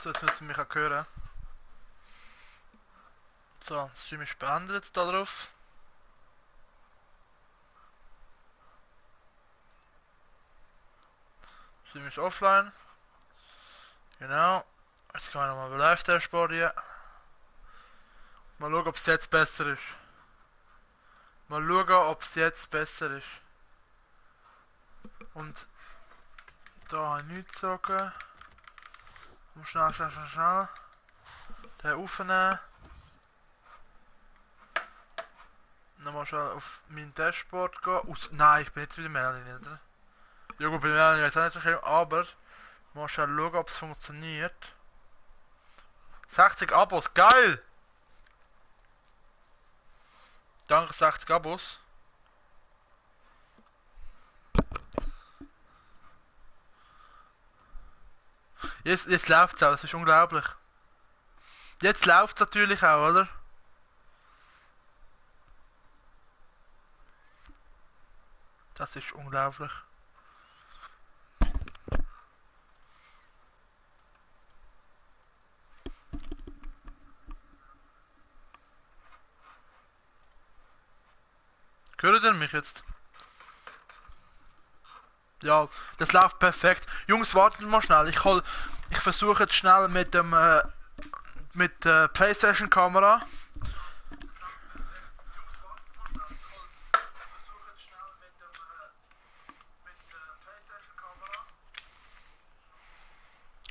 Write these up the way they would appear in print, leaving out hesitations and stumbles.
So, jetzt müssen wir mich auch hören. So, das Stream ist beendet jetzt da drauf. Stream ist offline. Genau. Jetzt kann ich nochmal bei Live-Dashboard hier. Mal schauen, ob es jetzt besser ist. Mal schauen, ob es jetzt besser ist. Und da habe ich nichts zu sagen. Schnell. Den aufnehmen. Nochmal schnell auf mein Dashboard gehen. Nein, ich bin jetzt wieder Melanie, oder? Ja gut, bei Melanie ist auch nicht so schlimm, aber mal schnell schauen, ob es funktioniert. 60 Abos, geil! Danke 60 Abos. Jetzt läuft es auch, das ist unglaublich. Jetzt läuft es natürlich auch, oder? Das ist unglaublich. Hört ihr mich jetzt? Ja, das läuft perfekt. Jungs, warten mal schnell. Ich versuche jetzt schnell mit dem mit der PlayStation Kamera.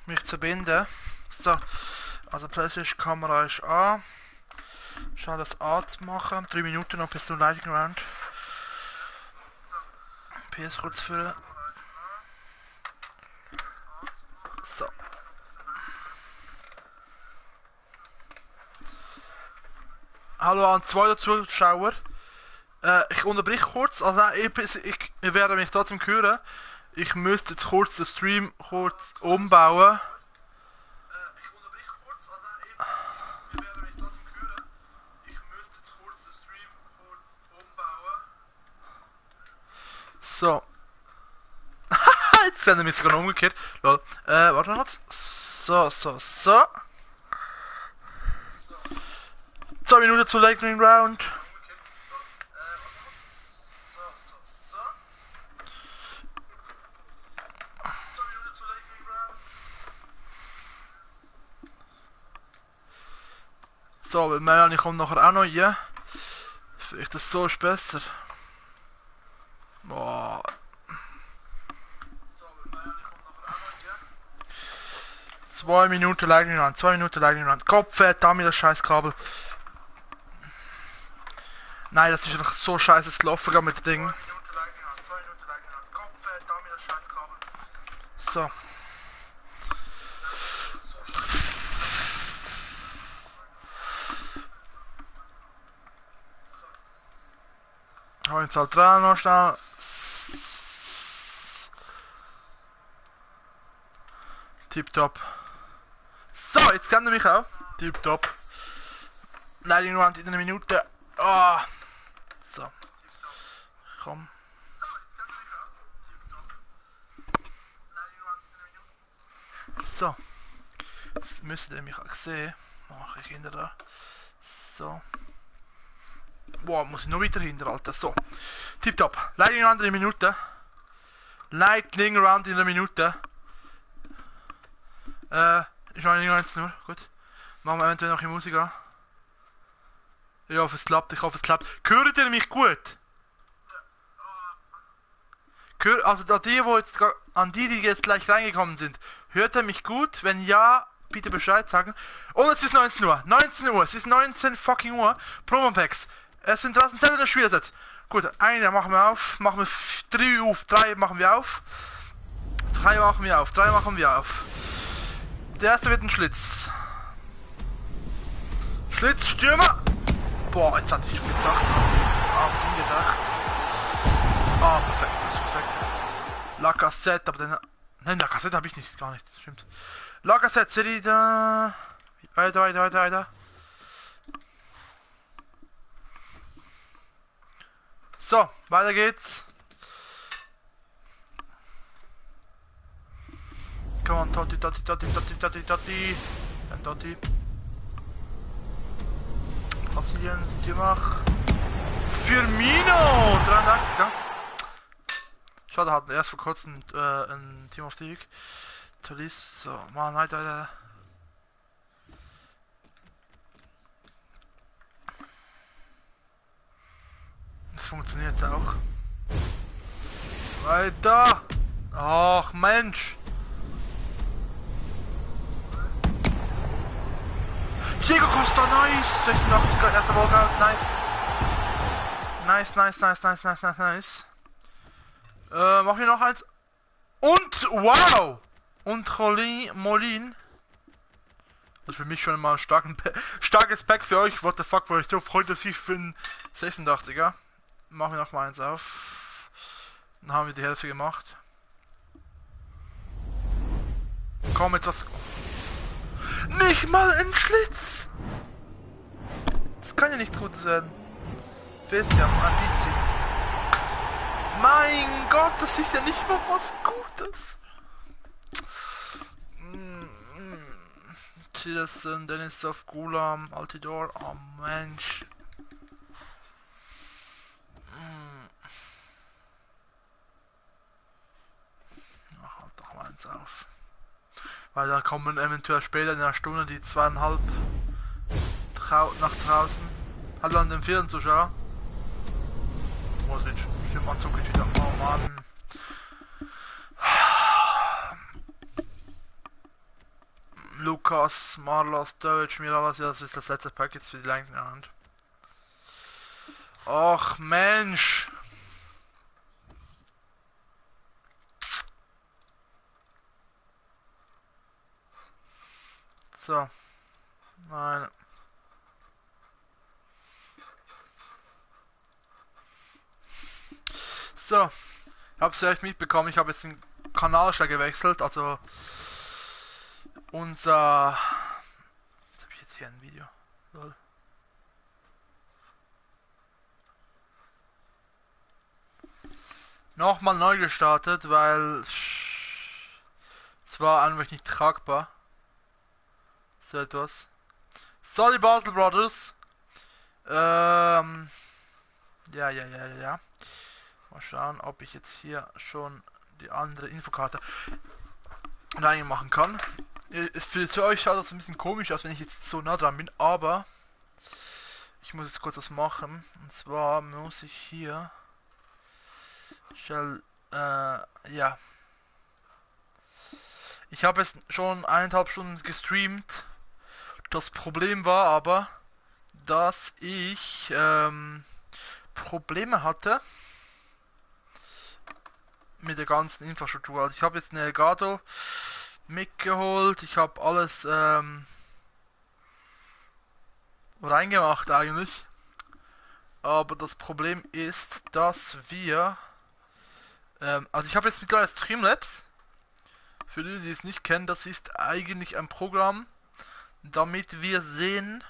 Mich zu verbinden. So, also PlayStation Kamera ist an. Schnell das anzumachen. 3 Minuten noch bis zum Lightning Round. PS kurz führen. So. Hallo an zwei Zuschauer. Ich unterbrich kurz. Also nein, ich werde mich trotzdem hören. Ich müsste jetzt kurz den Stream kurz umbauen. So. Jetzt sehen wir mich sogar noch umgekehrt. Lol. Warte noch. So. 2 Minuten zu Lightning Round. So, weil Melanie kommt nachher auch noch hier. Vielleicht das so ist besser. Boah. 2 Minuten Lightning Round, 2 Minuten Lightning Round. Kopf, damit das scheiß Kabel. Nein, das ist einfach so scheiße gelaufen mit dem Ding. So. Hau jetzt halt dran noch schnell. Tipptopp. So, jetzt kennt ihr mich auch. Tipptopp. Lightning Round in einer Minute. Oh. So. Komm. So. Jetzt müsstet ihr mich auch sehen. Mache ich hinter da. So. Boah, muss ich noch weiter hinter, Alter. So. Tipptopp. Lightning Round in einer Minute. Lightning Round in einer Minute. Ich meine nicht nur. Gut. Machen wir eventuell noch die Musik an. Ich hoffe es klappt, Hört ihr mich gut? Also an die jetzt gleich reingekommen sind, hört ihr mich gut? Wenn ja, bitte Bescheid sagen. Und es ist 19 Uhr. 19 Uhr. Es ist 19 fucking Uhr. Promopacks. Es sind draußen Zettel des Spielersets. Gut, eine machen wir auf. Machen wir 3 auf. 3 machen wir auf. 3 machen wir auf. 3 machen wir auf. Der erste wird ein Schlitz. Schlitzstürmer. Boah, jetzt hatte ich schon gedacht. Perfekt, das ist perfekt. Lacazette, aber den... Nein, Lacazette habe ich nicht, gar nicht, stimmt. Lacazette, Serie da... Weiter. So, weiter geht's. Come on. Totti, Totti, Totti, Totti, Totti, Totti. Ein Totti. Brasilien, Stürmach. Firmino! 83er. Schade, hatten erst vor kurzem ein Team of the League. Tolis, so, Mann, Alter. Das funktioniert jetzt auch. Weiter! Ach, Mensch! Diego Costa, nice! 86er, erster Walkout, nice! Nice. Machen wir noch eins. Und, wow! Und Molin. Das ist für mich schon mal ein starkes Pack für euch. What the fuck, weil ich so freut, dass ich für einen 86er. Machen wir noch mal eins auf. Dann haben wir die Hälfte gemacht. Komm, jetzt was. Nicht mal ein Schlitz! Das kann ja nichts Gutes werden. Bisschen, ein bisschen. Mein Gott, das ist ja nicht mal was Gutes. Chileson, Denisov, Gulam, Altidor, oh Mensch. Ach, halt doch mal eins auf. Weil dann kommen eventuell später in einer Stunde die 2,5 nach draußen. Hallo an den vierten Zuschauer. Modric, Stimmanzug geht wieder. Oh Mann. Lukas, Marlos, Deutsch, Miralas, ja, das ist das letzte Pack jetzt für die linken Hand. Och Mensch. So. Nein. So. Ich hab's vielleicht mitbekommen, ich habe jetzt den Kanal schon gewechselt, also unser... Jetzt habe ich jetzt hier ein Video. Lol. Nochmal neu gestartet, weil es war einfach nicht tragbar. So etwas. Sorry Basel Brothers. Ja. Mal schauen, ob ich jetzt hier schon die andere Infokarte reinmachen kann. Für euch schaut das ein bisschen komisch aus, wenn ich jetzt so nah dran bin, aber ich muss jetzt kurz was machen. Und zwar muss ich hier ja. Ich habe es schon 1,5 Stunden gestreamt. Das Problem war aber, dass ich Probleme hatte mit der ganzen Infrastruktur. Also ich habe jetzt eine Elgato mitgeholt. Ich habe alles reingemacht eigentlich. Aber das Problem ist, dass wir also ich habe jetzt mittlerweile Streamlabs. Für die, die es nicht kennen, das ist eigentlich ein Programm, damit wir sehen,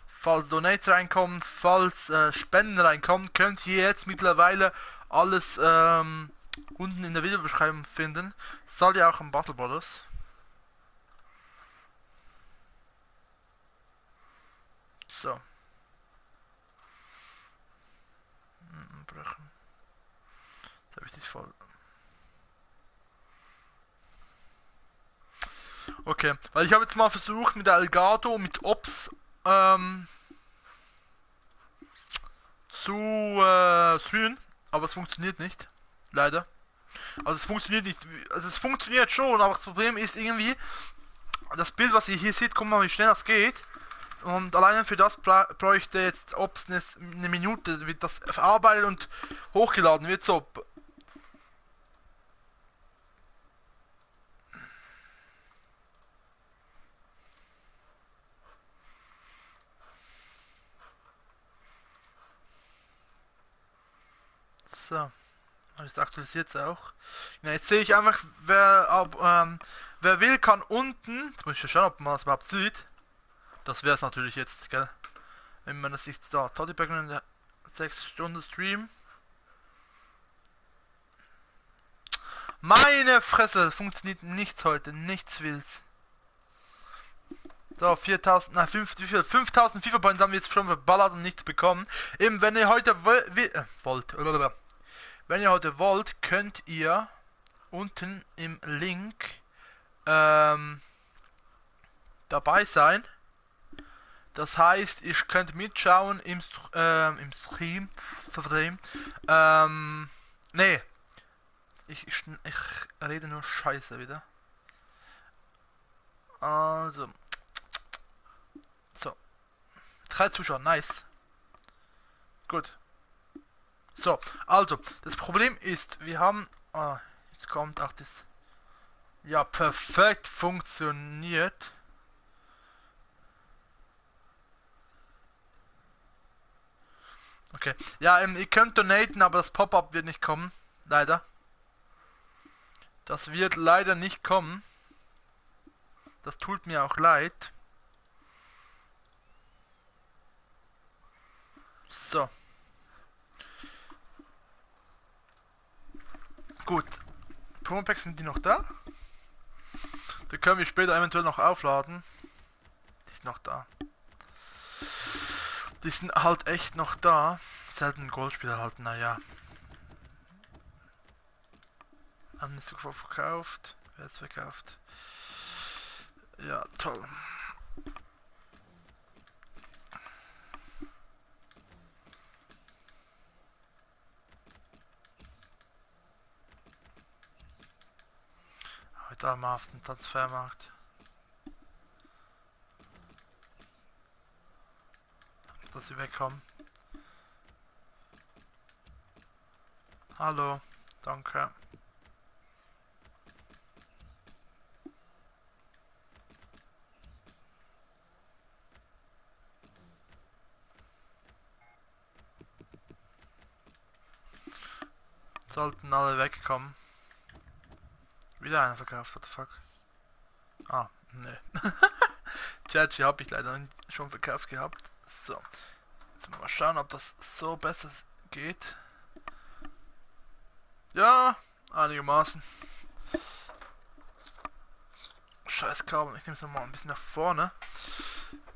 falls Donates reinkommen, falls Spenden reinkommen, könnt ihr jetzt mittlerweile alles unten in der Videobeschreibung finden. Das soll ja auch im Battle Brothers. So. Brechen. Jetzt habe ich das voll. Okay, weil ich habe jetzt mal versucht mit der Elgato, mit Ops zu streamen, aber es funktioniert nicht. Leider. Also es funktioniert nicht. Also es funktioniert schon, aber das Problem ist irgendwie, das Bild, was ihr hier seht, guck mal, wie schnell das geht. Und alleine für das bräuchte jetzt Ops eine Minute, wird das verarbeitet und hochgeladen wird. So. So. Jetzt aktualisiert es auch. Ja, jetzt sehe ich einfach, wer will, kann unten. Jetzt muss ich schauen, ob man das überhaupt sieht. Das wäre es natürlich jetzt, gell? Wenn man das sieht, da. Toddy Background in der 6 Stunden Stream. Meine Fresse, funktioniert nichts heute, nichts Wilds. So, 4000, na 5, wie viel? 5000 FIFA Points haben wir jetzt schon verballert und nichts bekommen. Eben, wenn ihr heute wenn ihr heute wollt, könnt ihr unten im Link dabei sein. Das heißt, ihr könnt mitschauen im Stream. Nee. Ich rede nur Scheiße wieder. Also. So. 3 Zuschauer, nice. Gut. So, also, das Problem ist, wir haben... Ah, jetzt kommt auch das... Ja, perfekt funktioniert. Okay. Ja, ihr könnt donaten, aber das Pop-up wird nicht kommen. Leider. Das wird leider nicht kommen. Das tut mir auch leid. So. Gut. Promopacks, sind die noch da? Die können wir später eventuell noch aufladen. Die sind noch da. Die sind halt echt noch da. Selten Goldspieler halt, naja. Haben nicht sofort verkauft. Wer ist verkauft? Ja, toll. Heute am auf dem Transfermarkt. Dass sie wegkommen. Hallo, danke. Sollten alle wegkommen. Wieder einer verkauft, what the fuck? Ah, ne. Chachi habe ich leider schon verkauft gehabt. So. Jetzt mal schauen, ob das so besser geht. Ja, einigermaßen. Scheiß Kabel, ich nehme es nochmal ein bisschen nach vorne.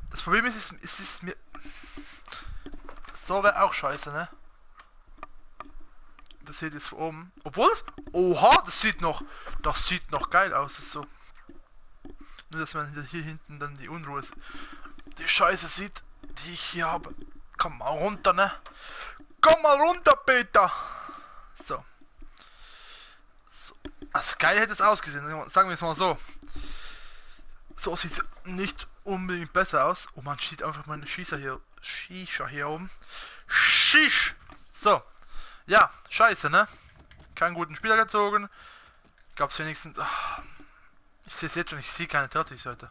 Das Problem ist, es ist mir... So wäre auch scheiße, ne? Das seht ihr jetzt von oben. Obwohl es... Oha, das sieht noch geil aus. Das ist so. Nur, dass man hier hinten dann die Unruhe ist. Die Scheiße sieht, die ich hier habe. Komm mal runter, ne? Komm mal runter, Peter! So. Also geil hätte es ausgesehen, sagen wir es mal so. So sieht es nicht unbedingt besser aus. Oh, man sieht einfach meine Shisha hier oben. Shish! So. Ja, scheiße, ne? Keinen guten Spieler gezogen. Gab's wenigstens... Ach, ich sehe es jetzt schon, ich sehe keine Turtles heute.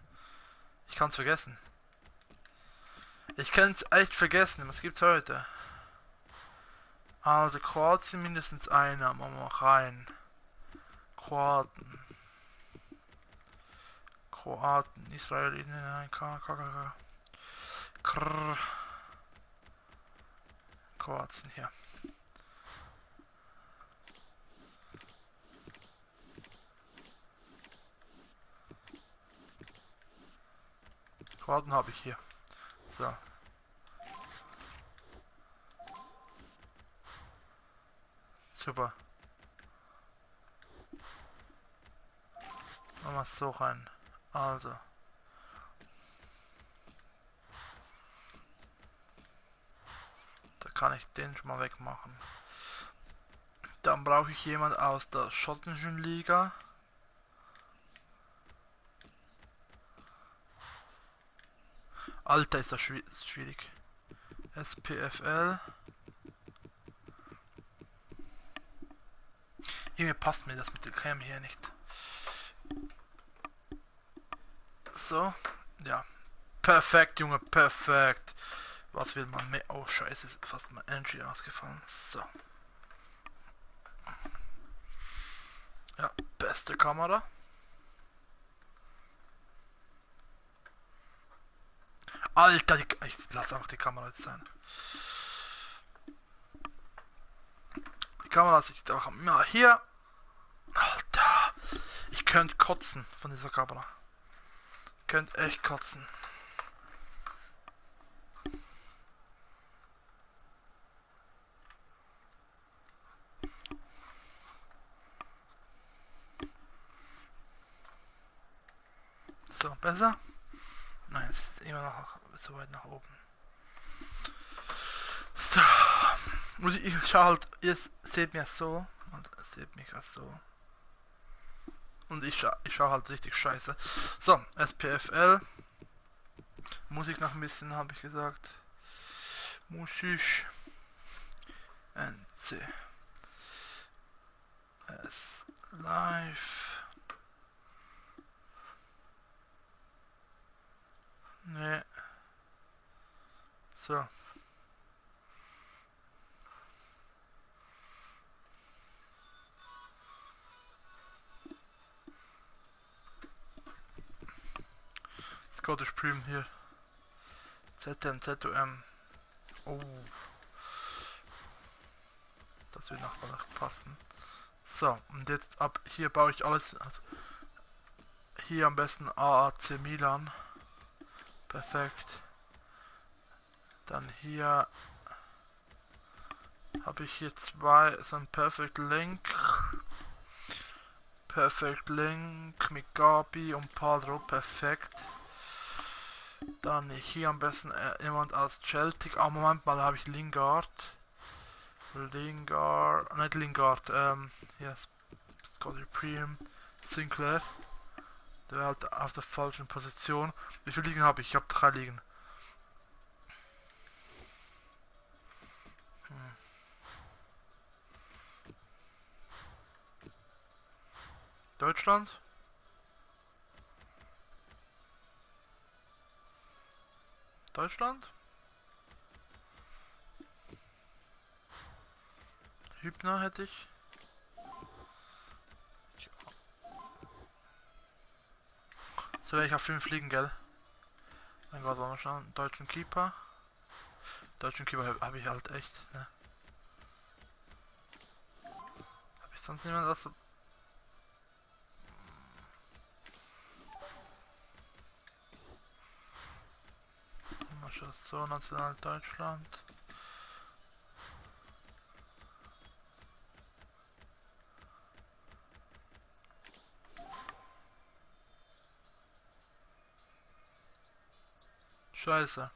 Ich kann es vergessen. Ich kann es echt vergessen. Was gibt's heute? Also Kroatien mindestens einer. Machen wir mal rein. Kroaten. Israel, nein, Kroatien hier. Kroaten habe ich hier. So. Super. Machen wir es so rein. Also. Da kann ich den schon mal wegmachen. Dann brauche ich jemand aus der schottischen Liga. Alter, ist das schwierig. SPFL. Irgendwie passt mir das mit der Cam hier nicht. So, ja. Perfekt, Junge, perfekt. Was will man mehr? Oh, scheiße, ist fast mein Entry ausgefallen. So. Ja, beste Kamera. Alter, ich lasse einfach die Kamera jetzt sein. Die Kamera lasse ich einfach mal hier. Alter. könnt kotzen von dieser Kamera. Könnt echt kotzen. So, besser? Nein, es ist immer noch so weit nach oben. So. Ich schaue halt, ihr seht mich so und ihr seht mich auch so. Und ich schaue halt richtig scheiße. So, SPFL. Musik noch ein bisschen, habe ich gesagt. Musik. NC. S. Live. Ne. So. Scottish Prim hier. ZM, ZOM. Oh. Das wird noch passen. So, und jetzt ab hier baue ich alles. Also hier am besten AAC Milan. Perfekt. Dann hier habe ich hier zwei, so ein Perfect Link. Perfect Link mit Gabi und Padro, perfekt. Dann hier am besten jemand als Celtic. Ah, Moment mal, da habe ich Lingard. Nicht Lingard, hier ist Scotty Priem, Sinclair. Der halt auf der falschen Position. Wie viele Ligen habe ich? Ich habe 3 Ligen. Deutschland. Deutschland. Hübner hätte ich. So wäre ich auf 5 Ligen, gell? Mein Gott, wollen wir schauen. Deutschen Keeper. Deutschen Keeper habe ich halt echt, ne? Habe ich sonst niemand aus? Mal schauen, so, National Deutschland. Scheiße.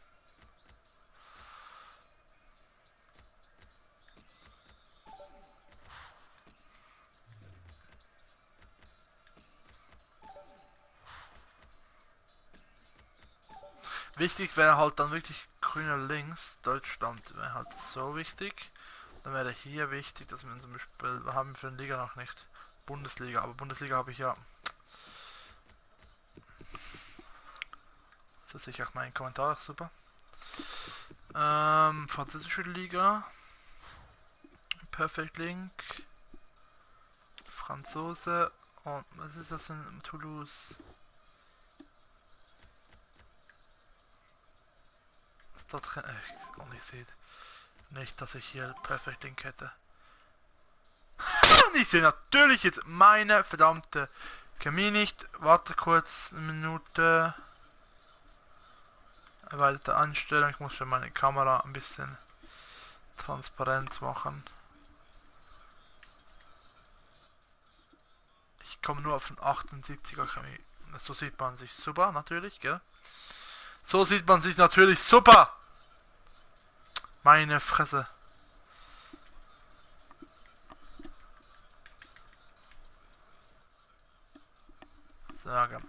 Wichtig wäre halt dann wirklich grüner links. Deutschland wäre halt so wichtig. Dann wäre hier wichtig, dass wir zum Beispiel, wir haben für den Liga noch nicht Bundesliga, aber Bundesliga habe ich ja. So sehe ich auch meinen Kommentar, super. Französische Liga. Perfect Link. Franzose. Und was ist das in Toulouse? Was da drin? Und ich sehe nicht, dass ich hier Perfect Link hätte. Und ich sehe natürlich jetzt meine verdammte Chemie nicht. Warte kurz eine Minute. Erweiterte Einstellung. Ich muss schon meine Kamera ein bisschen transparent machen. Ich komme nur auf den 78er Chemie. So sieht man sich super, natürlich, gell? So sieht man sich natürlich super! Meine Fresse. Sage.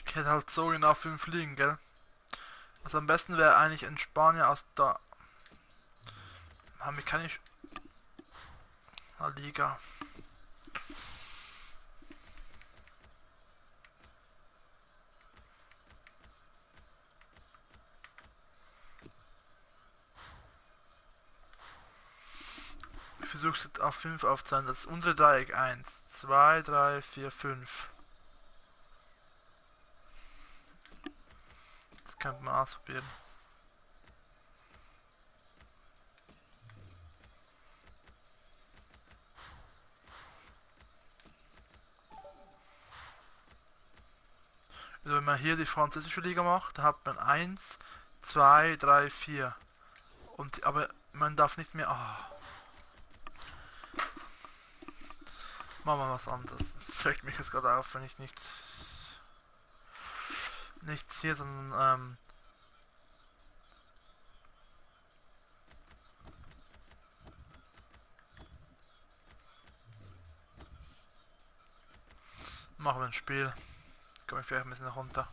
Ich hätte halt so genau 5 liegen, gell? Also am besten wäre eigentlich ein Spanier aus der... Wie kann ich... La Liga. Ich versuche es auf 5 aufzuzeigen. Das untere Dreieck 1, 2, 3, 4, 5. Das könnte man ausprobieren. Also wenn man hier die französische Liga macht, da hat man 1, 2, 3, 4. Und, aber man darf nicht mehr... Oh. Machen wir was anderes. Das regt mich jetzt gerade auf, wenn ich nichts hier, sondern machen wir ein Spiel. Komme ich vielleicht ein bisschen runter.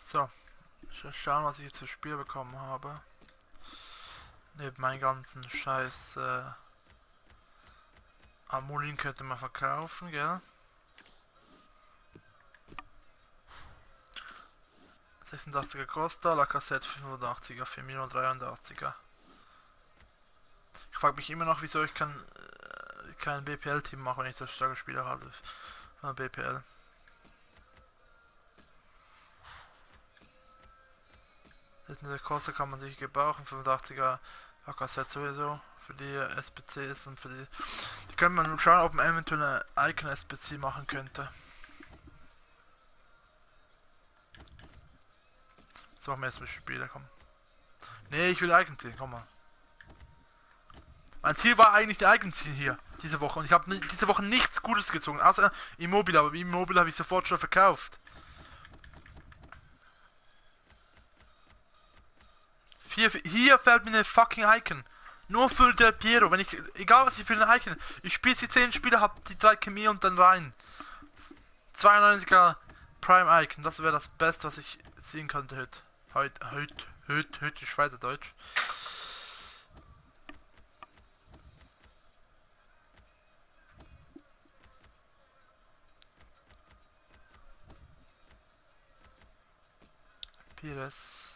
So, schauen, was ich jetzt für Spiel bekommen habe. Neben meinen ganzen Scheiß Amulin könnte man verkaufen, gell? 86er Costa, Lacazette 85er, Firmino 83er. Ich frage mich immer noch, wieso ich kein BPL-Team mache, wenn ich so starke Spieler habe. BPL. Der Costa kann man sich gebrauchen, 85er Lacazette sowieso, für die SPCs und für die... Die könnte man schauen, ob man eventuell eine Icon SPC machen könnte. So machen wir jetzt mit Spieler, komm. Nee, ich will Icon ziehen, komm mal. Mein Ziel war eigentlich die Icon ziehen hier, diese Woche. Und ich habe diese Woche nichts Gutes gezogen, außer Immobile, aber Immobile habe ich sofort schon verkauft. Hier fällt mir eine fucking Icon. Nur für Del Piero, wenn ich, egal was ich für eine Icon, ich spiele die 10 Spiele, hab die 3 Chemie und dann rein. 92er Prime Icon, das wäre das Beste, was ich ziehen könnte heute, Schweizerdeutsch. Pires.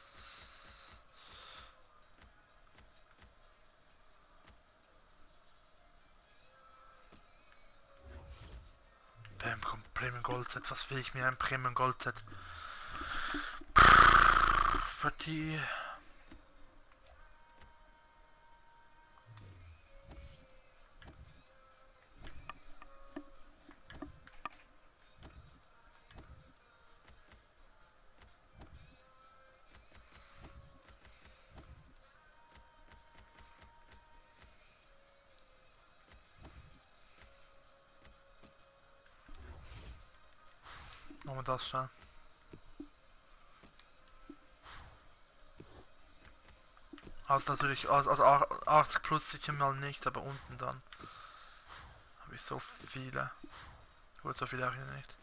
Premium Gold Set, was will ich mir ein Premium Gold Set? Für die... Machen wir das schon. Also natürlich, also 80 plus sicher mal nicht, aber unten dann habe ich so viele. Gut, so viele auch hier nicht.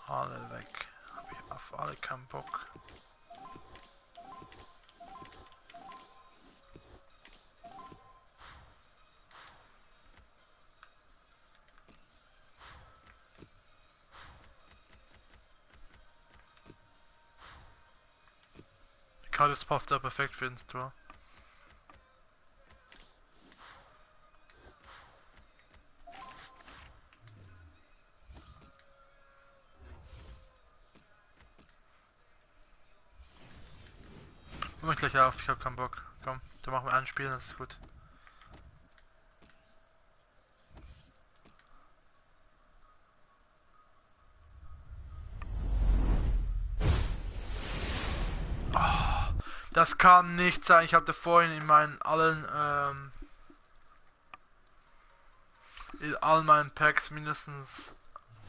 Alle weg. Habe ich auf alle keinen Bock. Die Karte passt ja perfekt für ins Tor. Mach mich gleich auf, ich hab keinen Bock. Komm, dann machen wir ein Spiel, das ist gut. Das kann nicht sein. Ich hatte vorhin in meinen in all meinen Packs mindestens,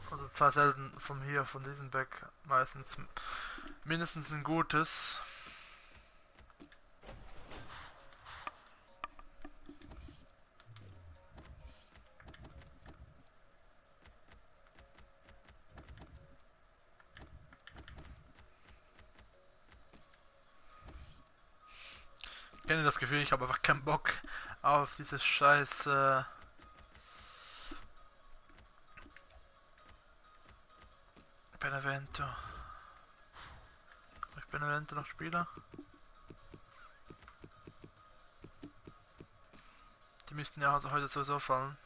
also zwei selten von hier, von diesem Pack meistens mindestens ein gutes. Ich kenne das Gefühl, ich habe einfach keinen Bock auf dieses scheiß Benevento. Ich Benevento noch Spieler. Die müssten ja also heute sowieso fallen.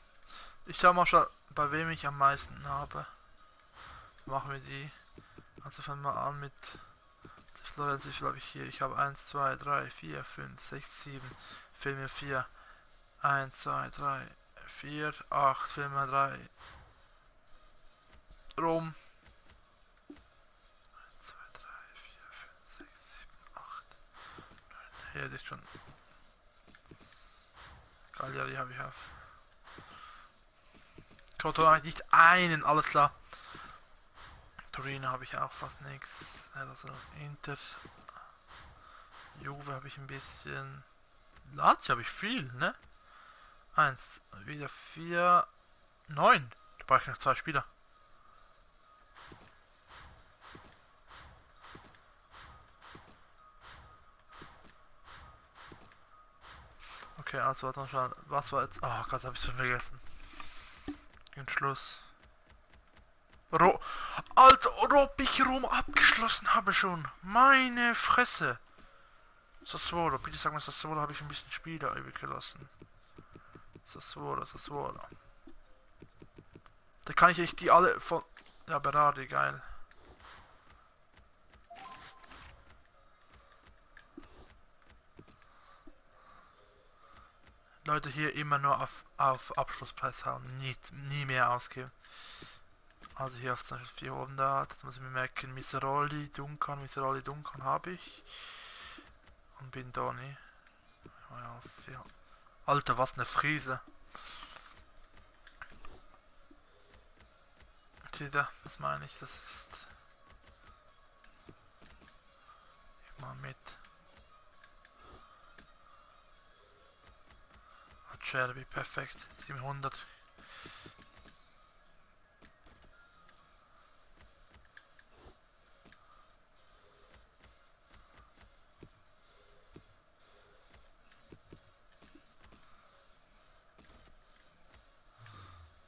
Ich schau mal schon, bei wem ich am meisten habe. Machen wir die. Also fangen wir an mit Florenz, wie viel habe ich hier? Ich habe 1, 2, 3, 4, 5, 6, 7. Fehlen mir 4. 1, 2, 3, 4, 8. Fehlen mir 3. Rom. 1, 2, 3, 4, 5, 6, 7, 8. 9. Hier hätte ich schon. Cagliari habe ich auf. Crotone nicht einen, alles klar. Torino habe ich auch fast nichts. Also Inter. Juve habe ich ein bisschen. Lazio habe ich viel, ne? 1, wieder 4, 9. Da brauche ich noch 2 Spieler. Okay, also warte mal schauen. Was war jetzt? Oh Gott, habe ich schon vergessen. Den Schluss. Alter, ob ich Rom abgeschlossen habe schon. Meine Fresse. Sassuolo, bitte sag mal, Sassuolo habe ich ein bisschen Spieler übrig gelassen. Sassuolo. Da kann ich echt die alle von. Ja, Berardi, geil. Leute hier immer nur auf Abschlusspreis haben, nie mehr ausgeben. Also hier auf zum Beispiel 4 oben da, jetzt muss ich mir merken, Miseroli, Duncan habe ich. Und Bindoni. Oh ja, 4. Alter, was eine Frise. Seht ihr, das meine ich, das ist. Mal mit. Shelby, perfekt. 700.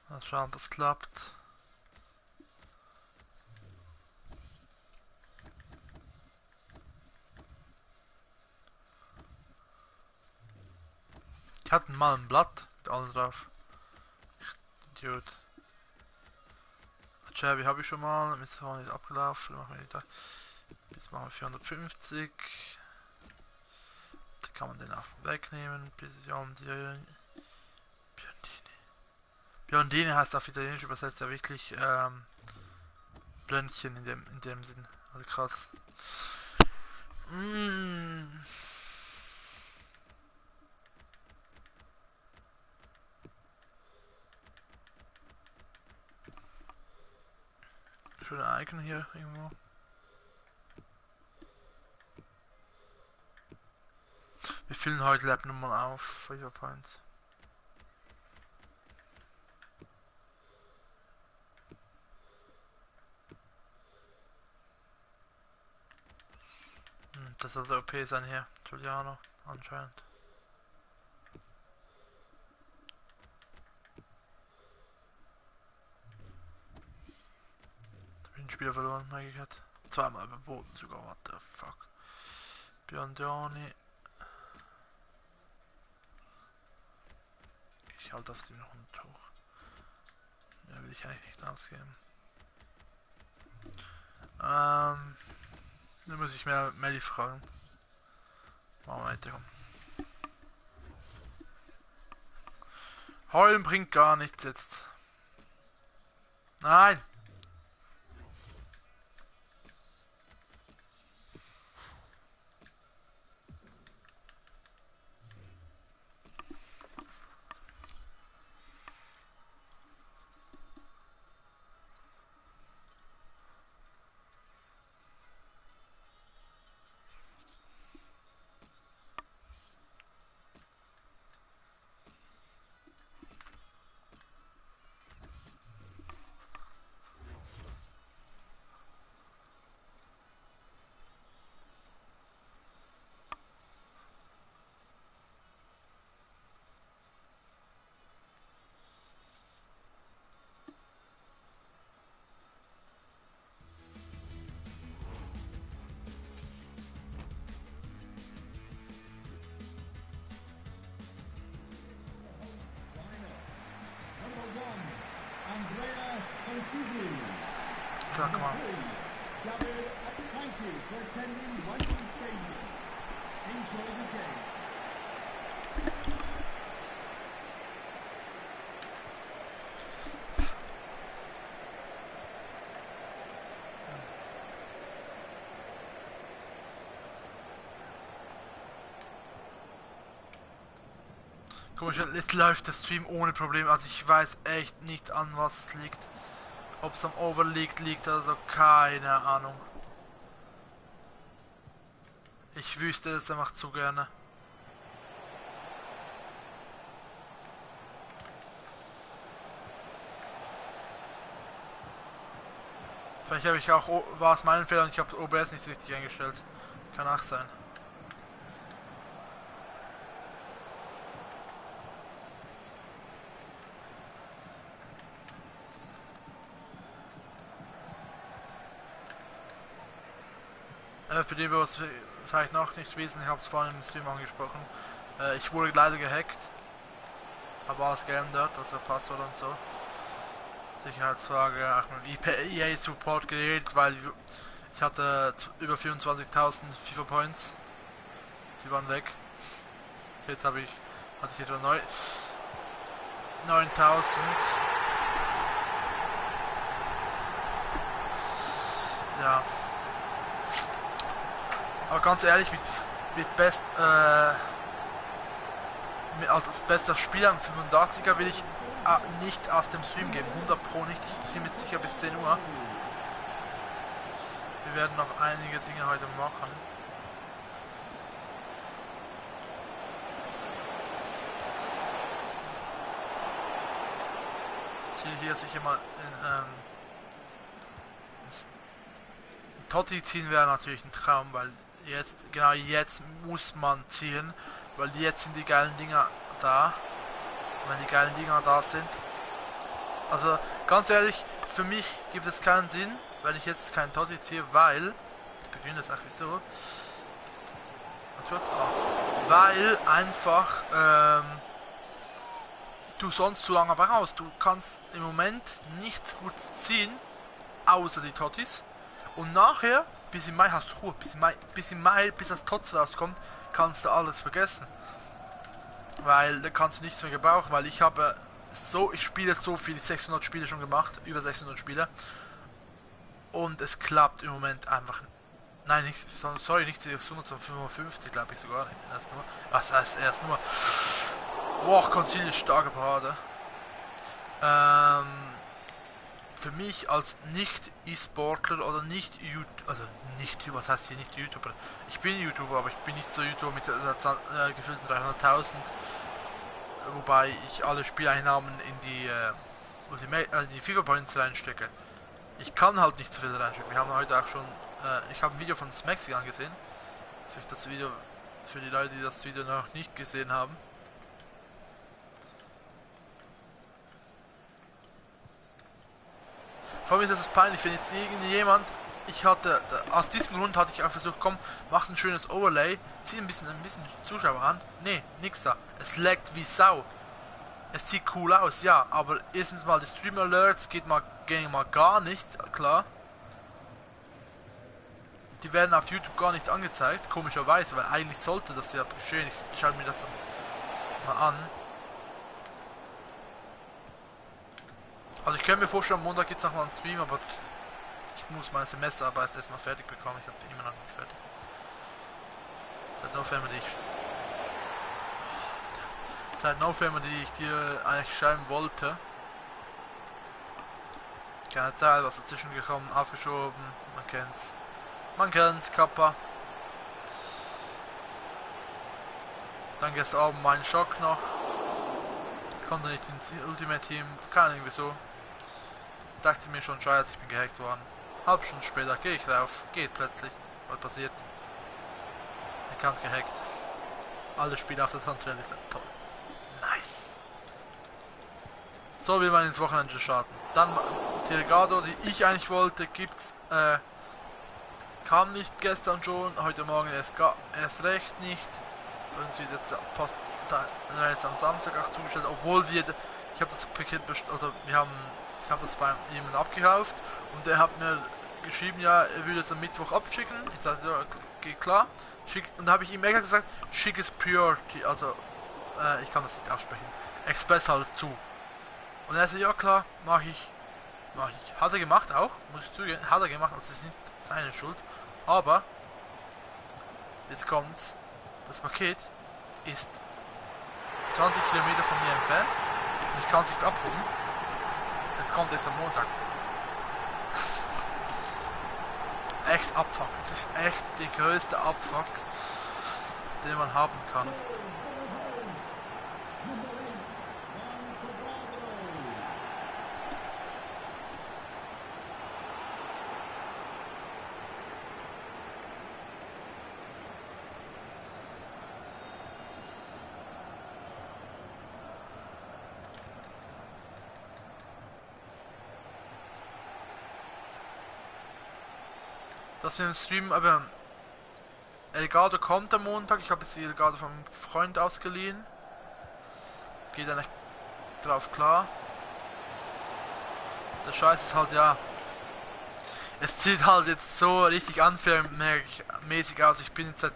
Mal schauen, ob das klappt. Ich hatte mal ein Blatt mit allem drauf. Idiot. Shelby habe ich schon mal, ist auch nicht abgelaufen. Machen wir wieder. Bis machen wir 450. Da kann man den auch wegnehmen. Biondini. Biondini heißt auf Italienisch übersetzt ja wirklich Blöndchen in dem Sinn. Also krass. Schöne Icon hier irgendwo. Wir füllen heute Lab nochmal auf. FIFA Points. Das soll der OP sein hier. Giuliano, anscheinend. Da bin ich ein Spieler verloren, eigentlich hat. Zweimal überboten sogar, what the fuck. Biondoni. Ich halte auf 700 hoch. Ja, will ich eigentlich nicht ausgeben. Dann muss ich mehr Melly fragen. Machen wir weiter. Heulen bringt gar nichts jetzt. Nein! Fuck, Mann. Komisch, jetzt läuft der Stream ohne Probleme, also ich weiß echt nicht, an was es liegt. Ob es am Overleague liegt oder so, keine Ahnung. Ich wüsste es einfach zu gerne. Vielleicht habe ich auch, war es mein Fehler und ich habe OBS nicht richtig eingestellt. Kann auch sein. Für die, wir es vielleicht noch nicht wissen, ich habe es vorhin im Stream angesprochen. Ich wurde leider gehackt. Habe alles geändert, also Passwort und so. Sicherheitsfrage, auch mit EA Support geredet, weil ich hatte über 24.000 FIFA Points. Die waren weg. Jetzt hatte ich etwa 9.000. Ja. Aber ganz ehrlich, mit Best, als bester Spieler am 85er will ich nicht aus dem Stream geben, 100 Pro nicht, ich streame jetzt sicher bis 10 Uhr. Wir werden noch einige Dinge heute machen. Ziel hier sicher mal in Totti ziehen wäre natürlich ein Traum, weil jetzt, genau jetzt muss man ziehen, weil jetzt sind die geilen Dinger da. Wenn die geilen Dinger da sind. Also ganz ehrlich, für mich gibt es keinen Sinn, wenn ich jetzt keinen Totti ziehe, weil, ich beginne das auch wieso, weil einfach du sonst zu lange brauchst. Du kannst im Moment nichts gut ziehen, außer die Tottis. Und nachher, bis im Mai hast du Ruhe, bis das Tots rauskommt, kannst du alles vergessen. Weil da kannst du nichts mehr gebrauchen, weil ich spiele so viel, 600 Spiele schon gemacht, über 600 Spiele. Und es klappt im Moment einfach. Nein, nicht 600, sondern 55, glaube ich sogar. Erst nur. Was heißt erst nur? Boah, Concilius, starke Parade. Für mich als Nicht-E-Sportler oder was heißt hier nicht YouTuber? Ich bin YouTuber, aber ich bin nicht so YouTuber mit gefühlten 300.000, wobei ich alle Spieleinnahmen in die FIFA Points reinstecke. Ich kann halt nicht so viel reinstecken. Wir haben heute auch schon, ich habe ein Video von Smexy angesehen. Vielleicht das Video für die Leute, die das Video noch nicht gesehen haben. Vor allem ist es peinlich, wenn jetzt irgendjemand, aus diesem Grund hatte ich auch versucht, komm, mach ein schönes Overlay, zieh ein bisschen Zuschauer an. Nee, nix da. Es laggt wie Sau. Es sieht cool aus, ja, aber erstens mal die Stream Alerts gehen mal gar nicht, klar. Die werden auf YouTube gar nicht angezeigt, komischerweise, weil eigentlich sollte das ja geschehen. Ich schaue mir das mal an. Also ich kann mir vorstellen, am Montag gibt es nochmal einen Stream, aber ich muss meine Semesterarbeit erstmal fertig bekommen. Ich habe die immer noch nicht fertig. Seit November, die ich dir eigentlich schreiben wollte. Keine Zeit, was dazwischen gekommen, aufgeschoben. Man kennt's, Kappa. Dann gestern Abend mein Schock noch. Konnte nicht ins Ultimate Team, keine Ahnung wieso. Dachte mir schon, scheiße, ich bin gehackt worden. Halb Stunde später gehe ich rauf, geht plötzlich. Was passiert? Account gehackt. Alle Spiele auf der Transferliste. Toll. Nice. So will man ins Wochenende starten. Dann Telegado, die ich eigentlich wollte, gibt's. Kam nicht gestern schon, heute Morgen erst recht nicht. Bei uns wird jetzt am Samstag auch zugestellt, obwohl ich habe das Paket bestellt, also wir haben Ich habe das bei jemandem abgekauft und der hat mir geschrieben, ja, er würde es am Mittwoch abschicken. Ich dachte, ja, geht klar. Und da habe ich ihm extra gesagt, schick es Priority, also ich kann das nicht aussprechen. Express halt zu. Und er sagt, ja klar, mach ich. Hat er gemacht auch, muss ich zugeben, hat er gemacht, also es ist nicht seine Schuld. Aber jetzt kommt's, das Paket ist 20 Kilometer von mir entfernt und ich kann es nicht abholen. Es kommt erst am Montag. Echt Abfuck. Es ist echt der größte Abfuck, den man haben kann. Dass wir im Stream, aber Elgato kommt am Montag. Ich habe jetzt die Elgato vom Freund ausgeliehen. Geht ja nicht drauf klar. Der Scheiß ist halt, ja, es sieht halt jetzt so richtig unfair-mäßig aus. Ich bin jetzt seit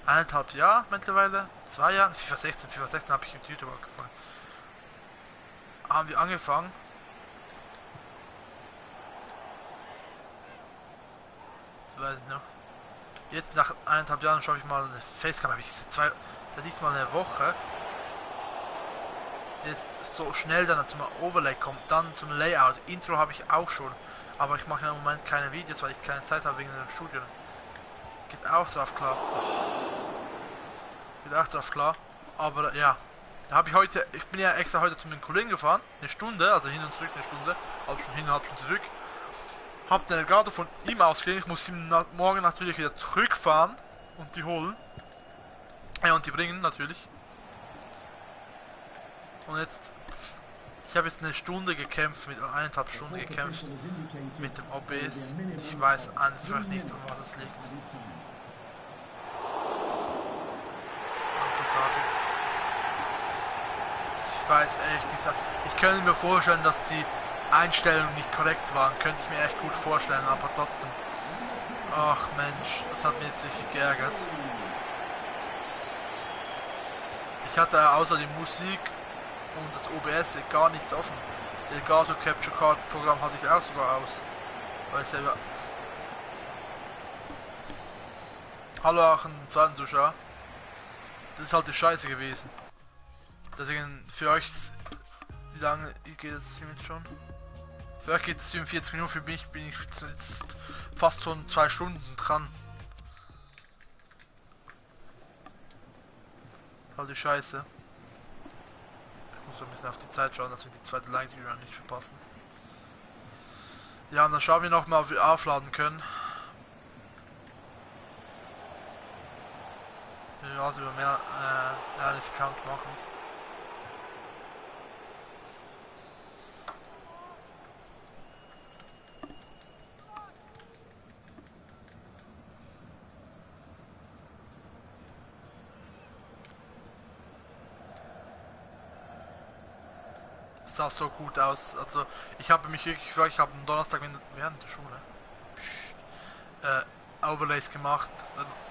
1,5 Jahren mittlerweile, 2 Jahren, FIFA 16 habe ich mit YouTube angefangen. Haben wir angefangen. Weiß ich noch. Jetzt nach 1,5 Jahren schaffe ich mal eine Facecam, habe ich seit nicht mal eine Woche. Jetzt so schnell dann zum Overlay kommt, dann zum Layout. Intro habe ich auch schon, aber ich mache im Moment keine Videos, weil ich keine Zeit habe wegen dem Studium. Geht auch drauf klar. Geht auch drauf klar. Aber ja, da habe ich bin ja extra heute zu meinen Kollegen gefahren, eine Stunde, also hin und zurück eine Stunde, halb schon hin, halb schon zurück. Hab den Elgato von ihm ausgeliehen, ich muss ihn morgen natürlich wieder zurückfahren und die holen. Ja, und die bringen natürlich. Und jetzt, ich habe jetzt eine Stunde gekämpft, mit 1,5 Stunden gekämpft mit dem OBS. Ich weiß einfach nicht, an was es liegt. Ich weiß echt nicht. Ich könnte mir vorstellen, dass die Einstellungen nicht korrekt waren, könnte ich mir echt gut vorstellen, aber trotzdem. Ach Mensch, das hat mir jetzt richtig geärgert. Ich hatte außer die Musik und das OBS gar nichts offen. Das Elgato Capture Card Programm hatte ich auch sogar aus. Weil selber. Hallo auch einen zweiten Zuschauer. Das ist halt die Scheiße gewesen. Deswegen für euch, wie lange geht das jetzt schon? Für euch geht es 47 Minuten, für mich bin ich jetzt fast schon 2 Stunden dran. Halt die Scheiße. Ich muss ein bisschen auf die Zeit schauen, dass wir die zweite Like-Video nicht verpassen. Ja, und dann schauen wir nochmal, ob wir aufladen können. Wir werden also über mehr Account machen. Sah so gut aus. Also ich habe mich wirklich gefreut, ich habe am Donnerstag während der Schule Overlays gemacht,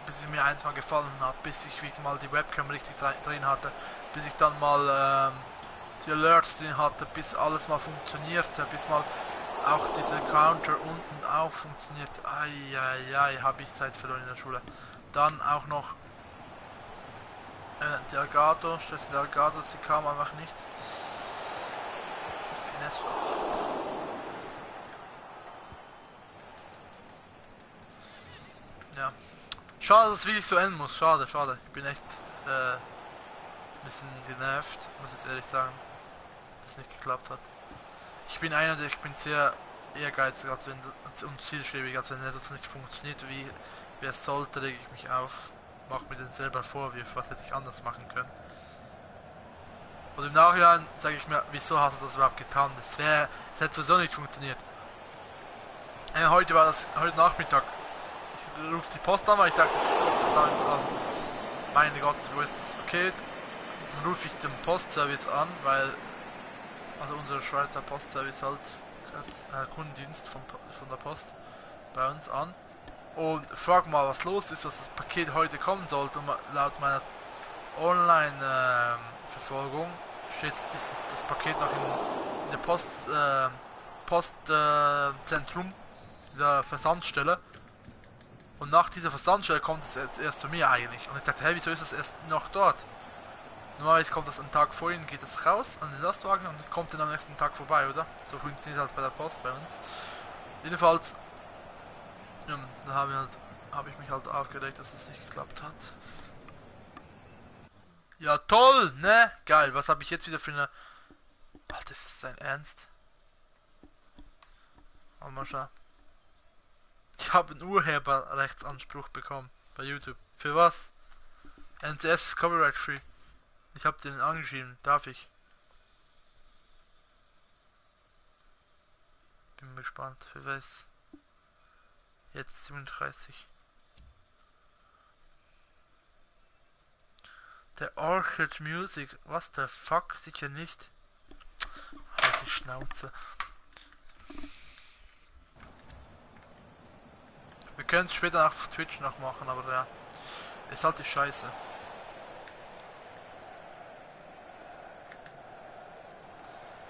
bis es mir eins mal gefallen hat, bis ich wirklich mal die Webcam richtig drin hatte, bis ich dann mal die Alerts drin hatte, bis alles mal funktionierte, bis mal auch dieser Counter unten auch funktioniert. Eieiei, habe ich Zeit verloren in der Schule. Dann auch noch die Elgato, die Elgato, sie kam einfach nicht. Ja. Schade, dass es wirklich so enden muss. Schade. Ich bin echt ein bisschen genervt, muss ich ehrlich sagen, dass es nicht geklappt hat. Ich bin sehr ehrgeizig und zielstrebig, als wenn etwas nicht funktioniert, wie es sollte, rege ich mich auf, mache mir dann selber Vorwürfe, was hätte ich anders machen können. Und im Nachhinein sage ich mir, wieso hast du das überhaupt getan? Es hätte sowieso nicht funktioniert. Heute Nachmittag. Ich rufe die Post an, weil ich dachte, mein Gott, wo ist das Paket? Dann rufe ich den Postservice an, weil Also unser Schweizer Postservice halt, Kundendienst von der Post bei uns an und frag mal, was los ist, was das Paket heute kommen sollte. Und laut meiner Online-Verfolgung ist das Paket noch in der Postzentrum, in der Versandstelle. Und nach dieser Versandstelle kommt es jetzt erst zu mir eigentlich. Und ich dachte, hey, wieso ist das erst noch dort? Normalerweise kommt das einen Tag vorhin, geht es raus an den Lastwagen und kommt dann am nächsten Tag vorbei, oder? So funktioniert halt bei der Post bei uns. Jedenfalls, ja, da habe ich mich halt aufgeregt, dass es nicht geklappt hat. Ja, toll, ne? Geil, was habe ich jetzt wieder für eine... Alter, ist das dein Ernst? Oh, mal schauen. Ich habe einen Urheberrechtsanspruch bekommen bei YouTube. Für was? NCS ist Copyright Free. Ich habe den angeschrieben. Darf ich? Bin gespannt. Für was? Jetzt 37. Der Orchid Music. Was der fuck? Sicher nicht. Halt die Schnauze. Wir können es später auf Twitch noch machen, aber ja. Ist halt die Scheiße.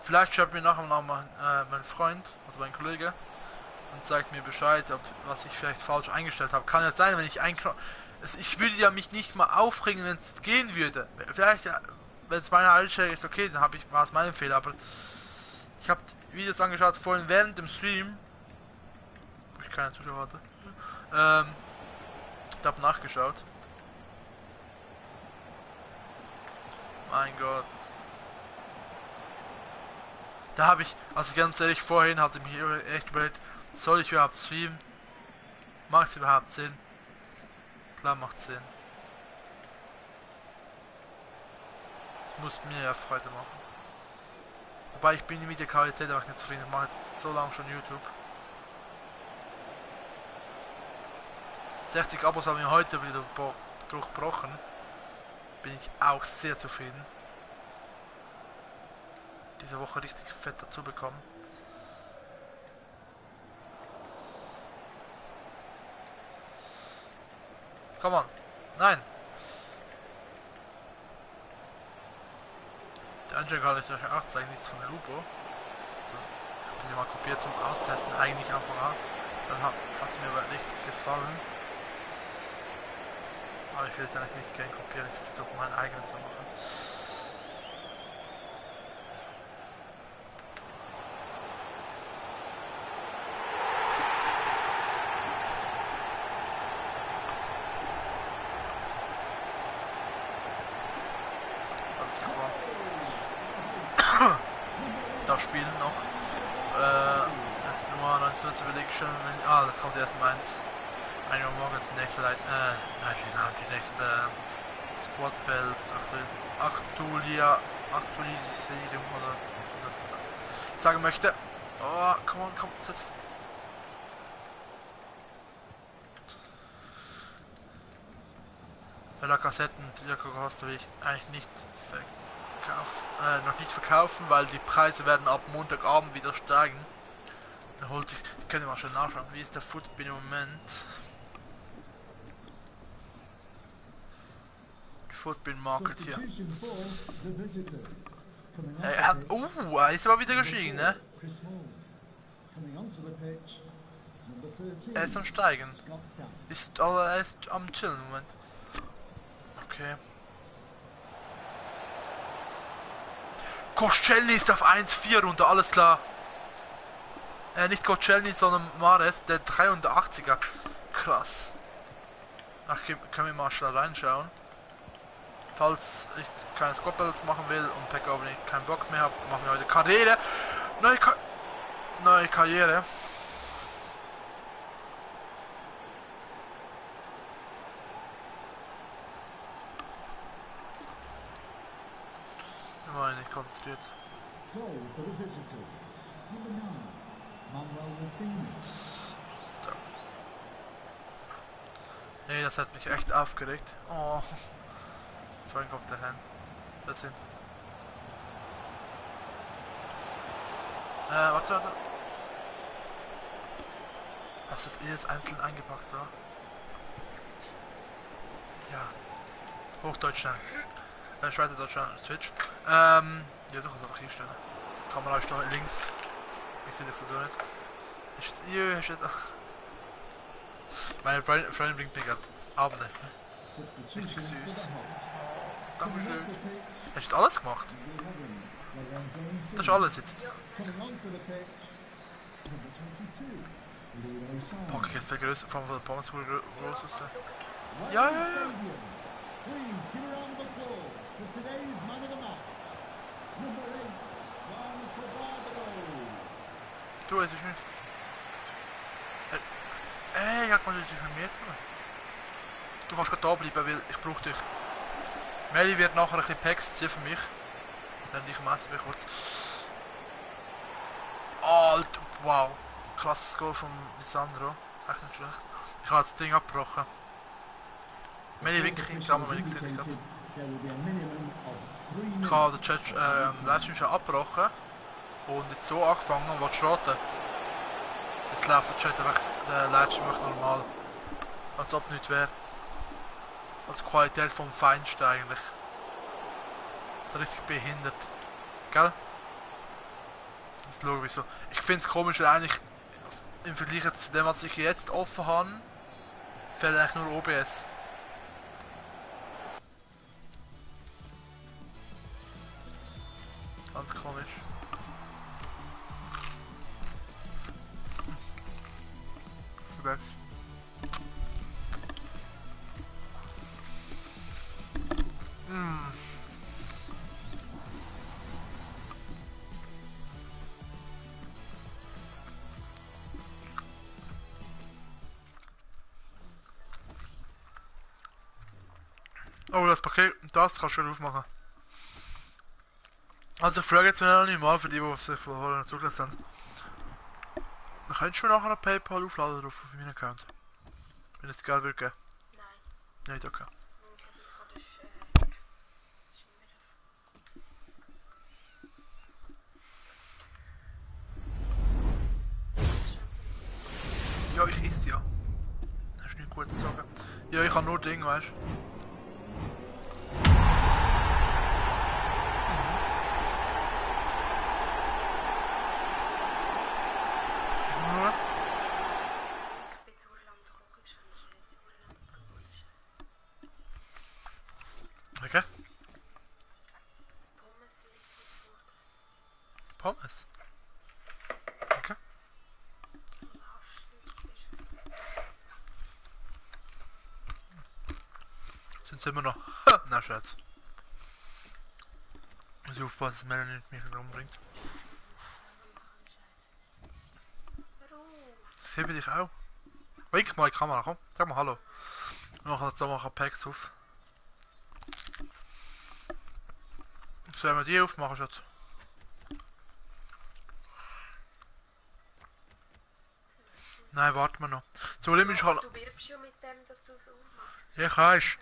Vielleicht schreibt mir nachher noch mal mein Freund, also mein Kollege, und sagt mir Bescheid, was ich vielleicht falsch eingestellt habe. Kann ja sein, wenn ich ich würde ja mich nicht mal aufregen, wenn es gehen würde. Vielleicht, wenn es meine Einstellung ist, okay, dann war es mein Fehler, aber ich habe Videos angeschaut vorhin während dem Stream, wo ich keine Zuschauer hatte. Ich habe nachgeschaut. Mein Gott. Da habe ich, also ganz ehrlich, vorhin hatte ich mich echt überlegt, soll ich überhaupt streamen? Macht es überhaupt Sinn? Klar macht Sinn. Es muss mir ja Freude machen. Wobei ich bin mit der Qualität auch nicht zufrieden. Ich mache jetzt so lange schon YouTube. 60 Abos haben wir heute wieder durchbrochen. Bin ich auch sehr zufrieden. Diese Woche richtig fett dazu bekommen. Come on. Nein. Die Einstellung hatte ich euch auch zeigen, nichts von Lupo. So, ich habe sie mal kopiert zum Austesten, eigentlich Anfang an. Dann hat es mir aber richtig gefallen. Aber ich will jetzt eigentlich nicht gerne kopieren, ich versuche meinen eigenen zu machen. Da spielen noch. Jetzt Nummer 19 überlege ich schon. Das kommt erst um 1 Uhr morgens, die nächste die nächste Squad Bells Aktualisierung oder was sagen möchte. Oh, komm, sitzt. Weil Kassetten und Jacko Costa will ich eigentlich nicht noch nicht verkaufen, weil die Preise werden ab Montagabend wieder steigen. Dann holt sich, ich kann mal schon nachschauen, wie ist der Footbin im Moment. Footbin Market hier. Er ist aber wieder gestiegen, ne? Er ist am Steigen. Er ist am Chillen im Moment. Okay. Koscielny ist auf 1,4 runter, alles klar. Nicht Koscielny, sondern Mares, der 83er. Krass. Ach, können wir mal schnell reinschauen. Falls ich keine Squad-Battles machen will und Pekka aber nicht keinen Bock mehr habe, machen wir heute Karriere. Neue Karriere. Ich war nicht konzentriert. Nee, das hat mich echt aufgeregt. Oh. Vorhin kommt der Hand. Das hin. Warte. Was ist jetzt einzeln eingepackt da? Ja. Hochdeutsch schnell. Schweizerdeutsch Switch. Ja, du kannst einfach hier stellen. Kamera ist da links. Ich sehe das so nicht. Ist jetzt, hier ist jetzt. Meine Freundin bringt mir gerade Abendessen. Richtig süß. Dankeschön. Hast du alles gemacht? Das ist alles jetzt. Boah, ich hätte viel größer, vor allem von der Pommes groß aussehen. Ja. Du, es ist nicht. Ey, ja, komm, das ist mit mir jetzt mal. Du kannst gerade da bleiben, weil ich brauche dich. Meli wird nachher ein bisschen Packs ziehen für mich. Dann ich messe mich kurz. Alter, wow. Krasses Goal von Lisandro. Echt nicht schlecht. Ich habe das Ding abgebrochen. Meli winkt in die Kamera, wenn ich gesehen habe. Ich habe den Chat Livestream schon abgebrochen. Und jetzt so angefangen und wollte raten. Jetzt läuft der Chat einfach, der Livestream macht normal. Als ob nichts wäre. Als Qualität vom Feinsten eigentlich. So richtig behindert. Gell? Jetzt schauen wir wieso. Ich finde es komisch, weil eigentlich im Vergleich zu dem, was ich jetzt offen habe, fällt eigentlich nur OBS. Ganz komisch. Verwechselt. Oh, das Paket, das kannst du schon aufmachen. Also ich frage jetzt noch nicht mal für die, die sich vorher zugelassen haben. Dann könntest du nachher ein PayPal aufladen drauf auf meinen Account. Wenn es Geld wird geben. Nein. Nicht, okay. Ja, ich esse ja. Hast du nichts Gutes zu sagen? Ja, ich habe nur Dinge, weißt du. Okay. Pommes? Okay. Sind immer noch. Na, Schatz. Muss ich aufpassen, dass Melanie nicht mich umbringt. Das sehe ich auch. Wink mal in die Kamera, komm. Sag mal Hallo. Wir machen jetzt nochmal Packs auf. Sollen wir die aufmachen, Schatz? Nein, warten wir noch. So, Limit ist halt. Du wirbst schon mit dem, dass du es aufmachst. Ja, ich weiß.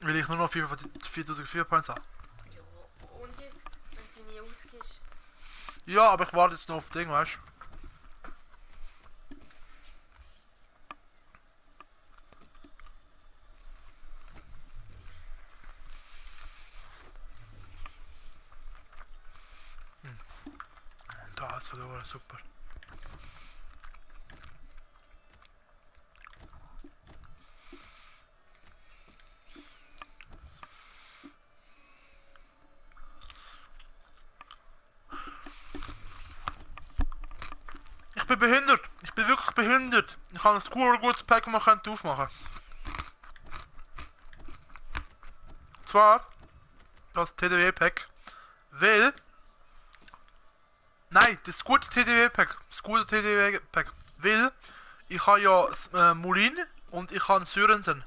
Weil ich nur noch 4004 Points habe. Ja, und jetzt, wenn sie nie ausgibst? Ja, aber ich warte jetzt noch auf Ding, weißt du? Da ist verloren, super. Ich bin behindert. Ich bin wirklich behindert. Ich habe ein gutes Pack, das man aufmachen könnte. Zwar das TDW-Pack. Weil. Nein, das gute TDW-Pack. Das gute TDW-Pack. Weil ich habe ja Moulin und ich habe Sörensen.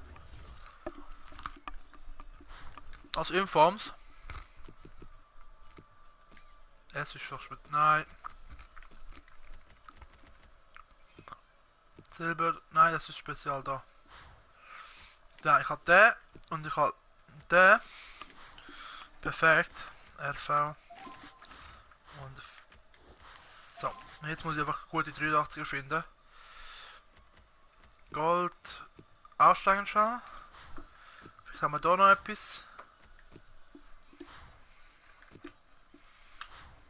Als Informs. Es ist doch spät. Nein. Silber. Nein, das ist spezial da. Da, ich habe den und ich habe den. Perfekt. RV. Und Jetzt muss ich einfach gute 83er finden. Gold. Aussteigen schon. Vielleicht haben wir da noch etwas.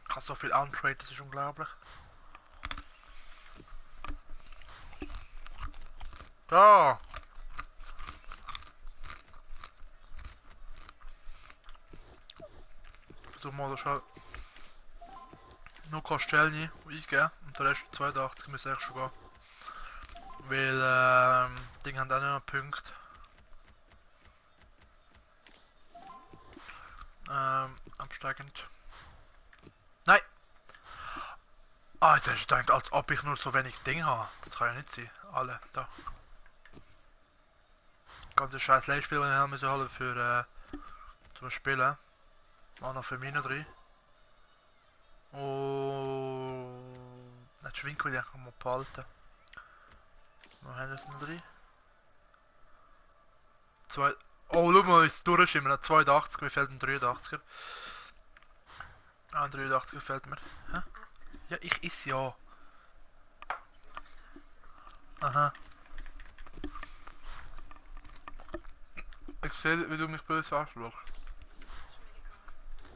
Ich habe so viel untrade, das ist unglaublich. Da! Versuch mal das schon. Nur Castelli eingeben und der Rest 82 müsste eigentlich schon gehen. Weil Ding haben auch nicht mehr Punkte. Absteigend. Nein! Ah, jetzt hast du gedacht, als ob ich nur so wenig Ding habe. Das kann ja nicht sein. Alle, da. Ganze scheiß Leihspiel, den haben wir so holen für zum Spielen. War noch für mich noch drin. Und nicht schwingen will ich einfach mal behalten. Wo haben wir es noch drin? Oh, schau mal, ist durchschimmern. 82, mir fehlt ein 83er. Ah, ein 83er fehlt mir. Hä? Ja, ich is ja. Aha. Ich sehe, wie du mich böse anschaust.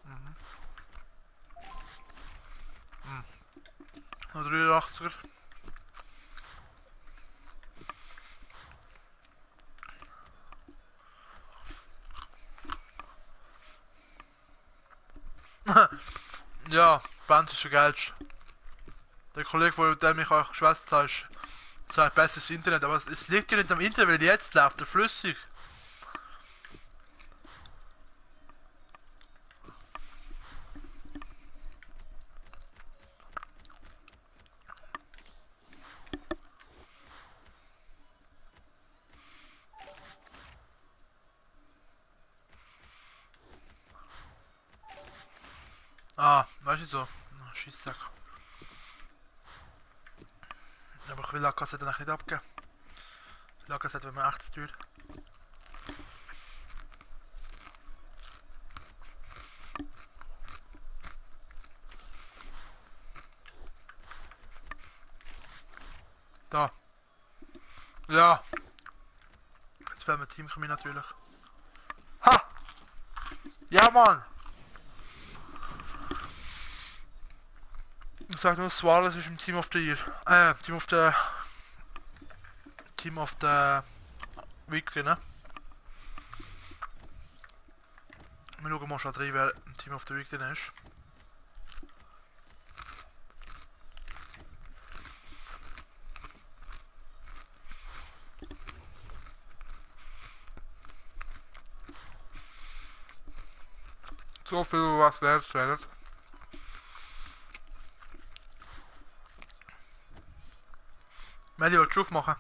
Mhm. Mhm. Noch 83er. Ja, Band ist schon geilst. Der Kollege, der mich auch geschwätzt hat, sagt besseres Internet, aber es liegt ja nicht am Internet, weil jetzt läuft er flüssig. Ah, weißt du so? Scheisssack. Aber ich will Lackassette nicht abgeben. Lackassette wäre mir echt zu teuer. Da. Ja. Jetzt fehlt mir Teamchemie natürlich. Ha! Ja, Mann! Ich sag nur, Suarez ist im Team of the Year. Team of the Week, ne? Wir schauen mal schon rein, wer im Team of the Week drin ist. So viel, was wert werden. Melli, willst du aufmachen?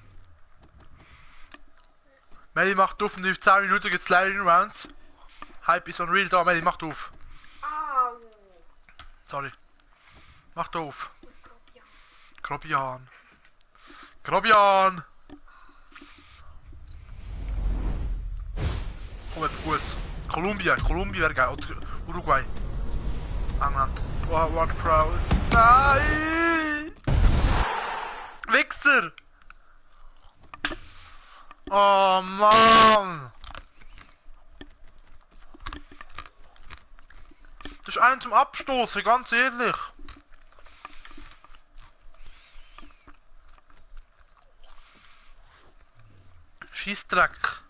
Melli macht auf und in 10 Minuten geht's Lightning Rounds. Hype is unreal da, Melli, macht auf. Au! Sorry. Macht auf. Grobian. Grobian! Komm, gut. Kolumbien wäre geil. Oder Uruguay. England. What prowess. Nein! Wichser! Oh Mann! Das ist einer zum Abstoßen, ganz ehrlich. Scheissdreck.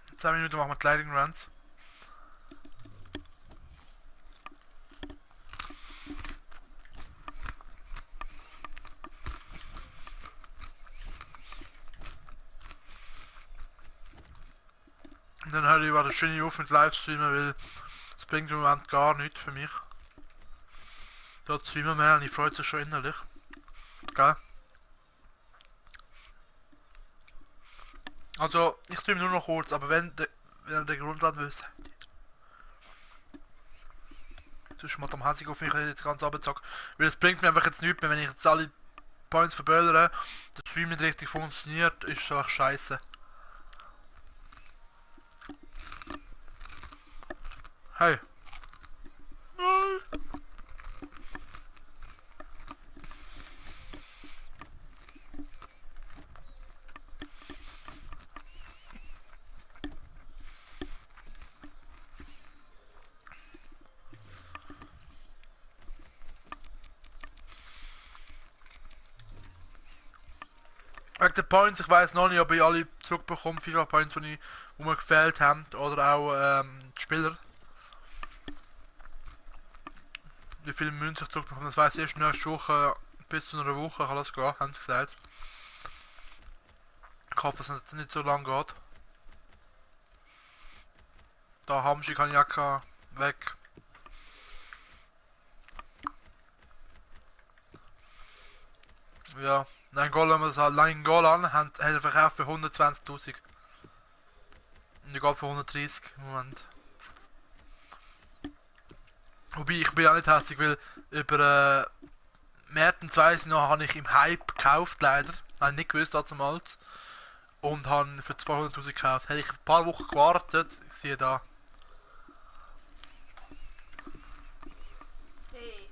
In 2 Minuten machen wir die Lightning Runs. Und dann höre ich wieder schön auf mit Livestreamen, weil das bringt im Moment gar nichts für mich. Da streamen mehr und ich freue mich schon innerlich. Gell? Also, ich streame nur noch kurz, aber wenn ihr den Grund wollt wissen. Sonst macht am Hassig auf mich jetzt ganz runterzocken. Weil es bringt mir einfach jetzt nichts mehr, wenn ich jetzt alle Points verböllere, der Stream nicht richtig funktioniert, ist es einfach scheiße. Hey. Wegen den Points, ich weiß noch nicht, ob ich alle zurückbekomme, FIFA Points, die mir gefehlt haben, oder auch die Spieler. Wie viele Münzen ich zurückbekomme, das weiß ich erst nächste Woche, bis zu einer Woche kann das gehen, haben sie gesagt. Ich hoffe, dass es jetzt nicht so lange geht. Da haben sie keine Jacke weg. Ja, ein Goal, wenn wir das halt einen Goal an, hat er verkauft für 120.000. Und ich gehe für 130 im Moment. Wobei, ich bin auch nicht hässlich, weil über Märten 2 noch habe ich im Hype gekauft, leider. Habe ich nicht gewusst damals. Und habe für 200.000 gekauft. Hätte ich ein paar Wochen gewartet, ich sehe da. Hey.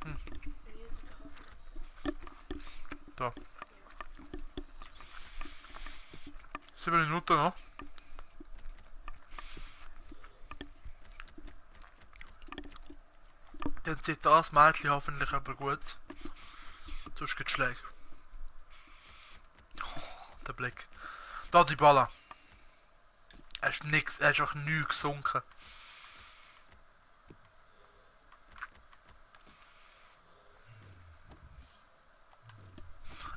Hm. Da. 7 Minuten noch. Dann sieht das Mädchen hoffentlich aber gut. Sonst gibt's Schläge. Oh, der Blick. Da die Baller. Er ist nix, er ist einfach nie gesunken.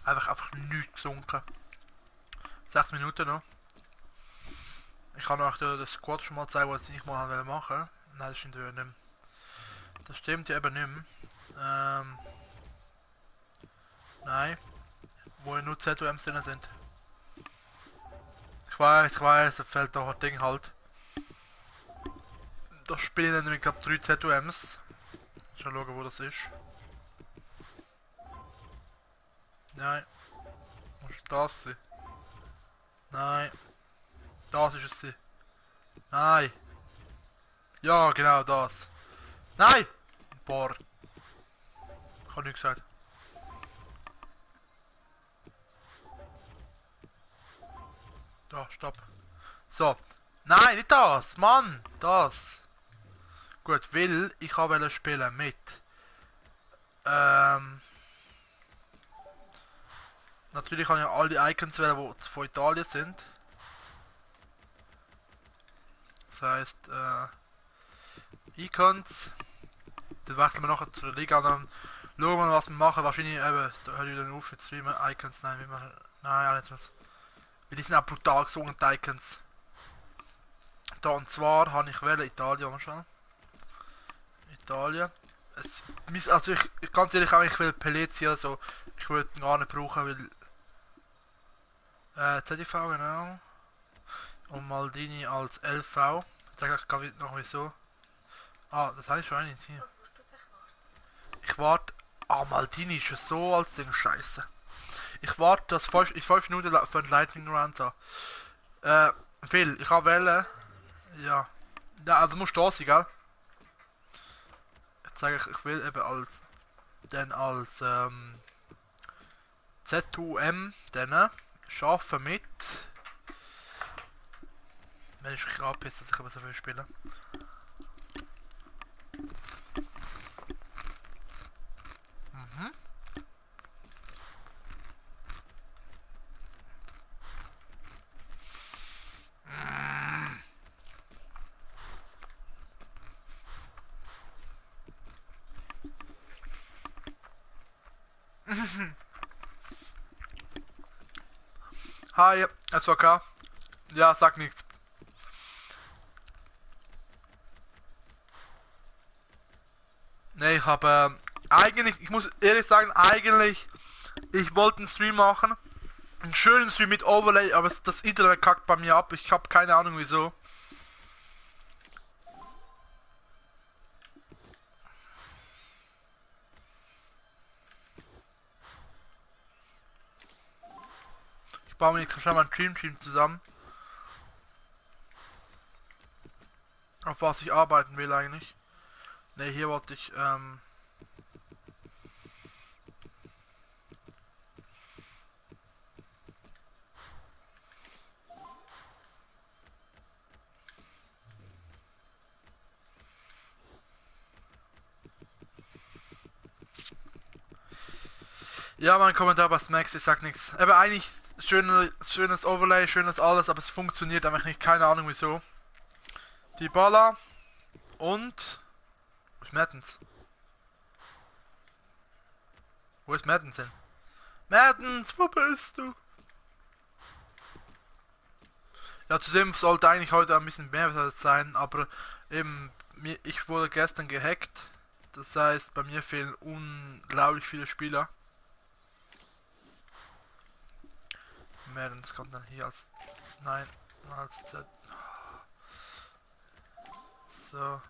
Einfach nichts gesunken. 6 Minuten noch. Ich kann euch den Squad schon mal zeigen, was ich nicht mal machen wollte. Nein, das stimmt ja nicht mehr. Das stimmt ja eben nicht mehr. Nein. Wo ja nur ZOMs drin sind. Ich weiß, es fällt noch ein Ding halt. Da spielen dann nämlich glaube 3 ZOMs. Schon schauen, wo das ist. Nein. Muss das sein? Nein. Das ist es. Nein. Ja, genau das. Nein! Boah. Ich hab nichts gesagt. Da, stopp. So. Nein, nicht das! Mann! Das! Gut, weil ich wollte spielen mit. Natürlich kann ich alle Icons wählen, die von Italien sind. Das heisst, Icons. Dann wechseln wir nachher zur Liga und dann schauen wir, was wir machen. Wahrscheinlich eben, da hört ihr dann auf mit Streamen. Icons, nein, wie man. Nein, auch nicht was. Weil die sind auch brutal gesungen, die Icons. Da und zwar habe ich wählen Italien, mal schauen. Italien. Also ich ganz ehrlich, ich will Pelezi, also ich würde ihn gar nicht brauchen, weil ZDV genau. Und Maldini als LV. Jetzt sage ich gar nicht noch wieso. Ah, das habe ich schon eigentlich hier. Ich warte. Ah, Maldini ist ja so als Ding scheiße. Ich warte, dass 5 Minuten für den Lightning Round an. Phil, ich habe wählen. Ja. Ja, du musst da sein, gell? Jetzt sage ich will eben als. Dann als ZUM dann schaffen mit. Wenn ich mich anpisse, dass ich aber so viel spiele. Mhm. Hi, SVK. Ja, sag nichts. Ne, ich habe eigentlich, ich muss ehrlich sagen, ich wollte einen Stream machen. Einen schönen Stream mit Overlay, aber das Internet kackt bei mir ab. Ich habe keine Ahnung wieso. bauen wir jetzt schon mal ein Dream Team zusammen. Auf was ich arbeiten will eigentlich. Ne, hier wollte ich, ja, mein Kommentar bei Smacks, ich sag nichts. Aber eigentlich schönes Overlay, schönes alles, aber es funktioniert einfach nicht, keine Ahnung wieso. Die Baller und... Wo ist Mertens? Wo ist Mertens hin? Mertens, wo bist du? Ja, zudem sollte eigentlich heute ein bisschen mehr sein, aber eben, ich wurde gestern gehackt. Das heißt, bei mir fehlen unglaublich viele Spieler. Mertens kommt dann hier als... Nein, als Z. So.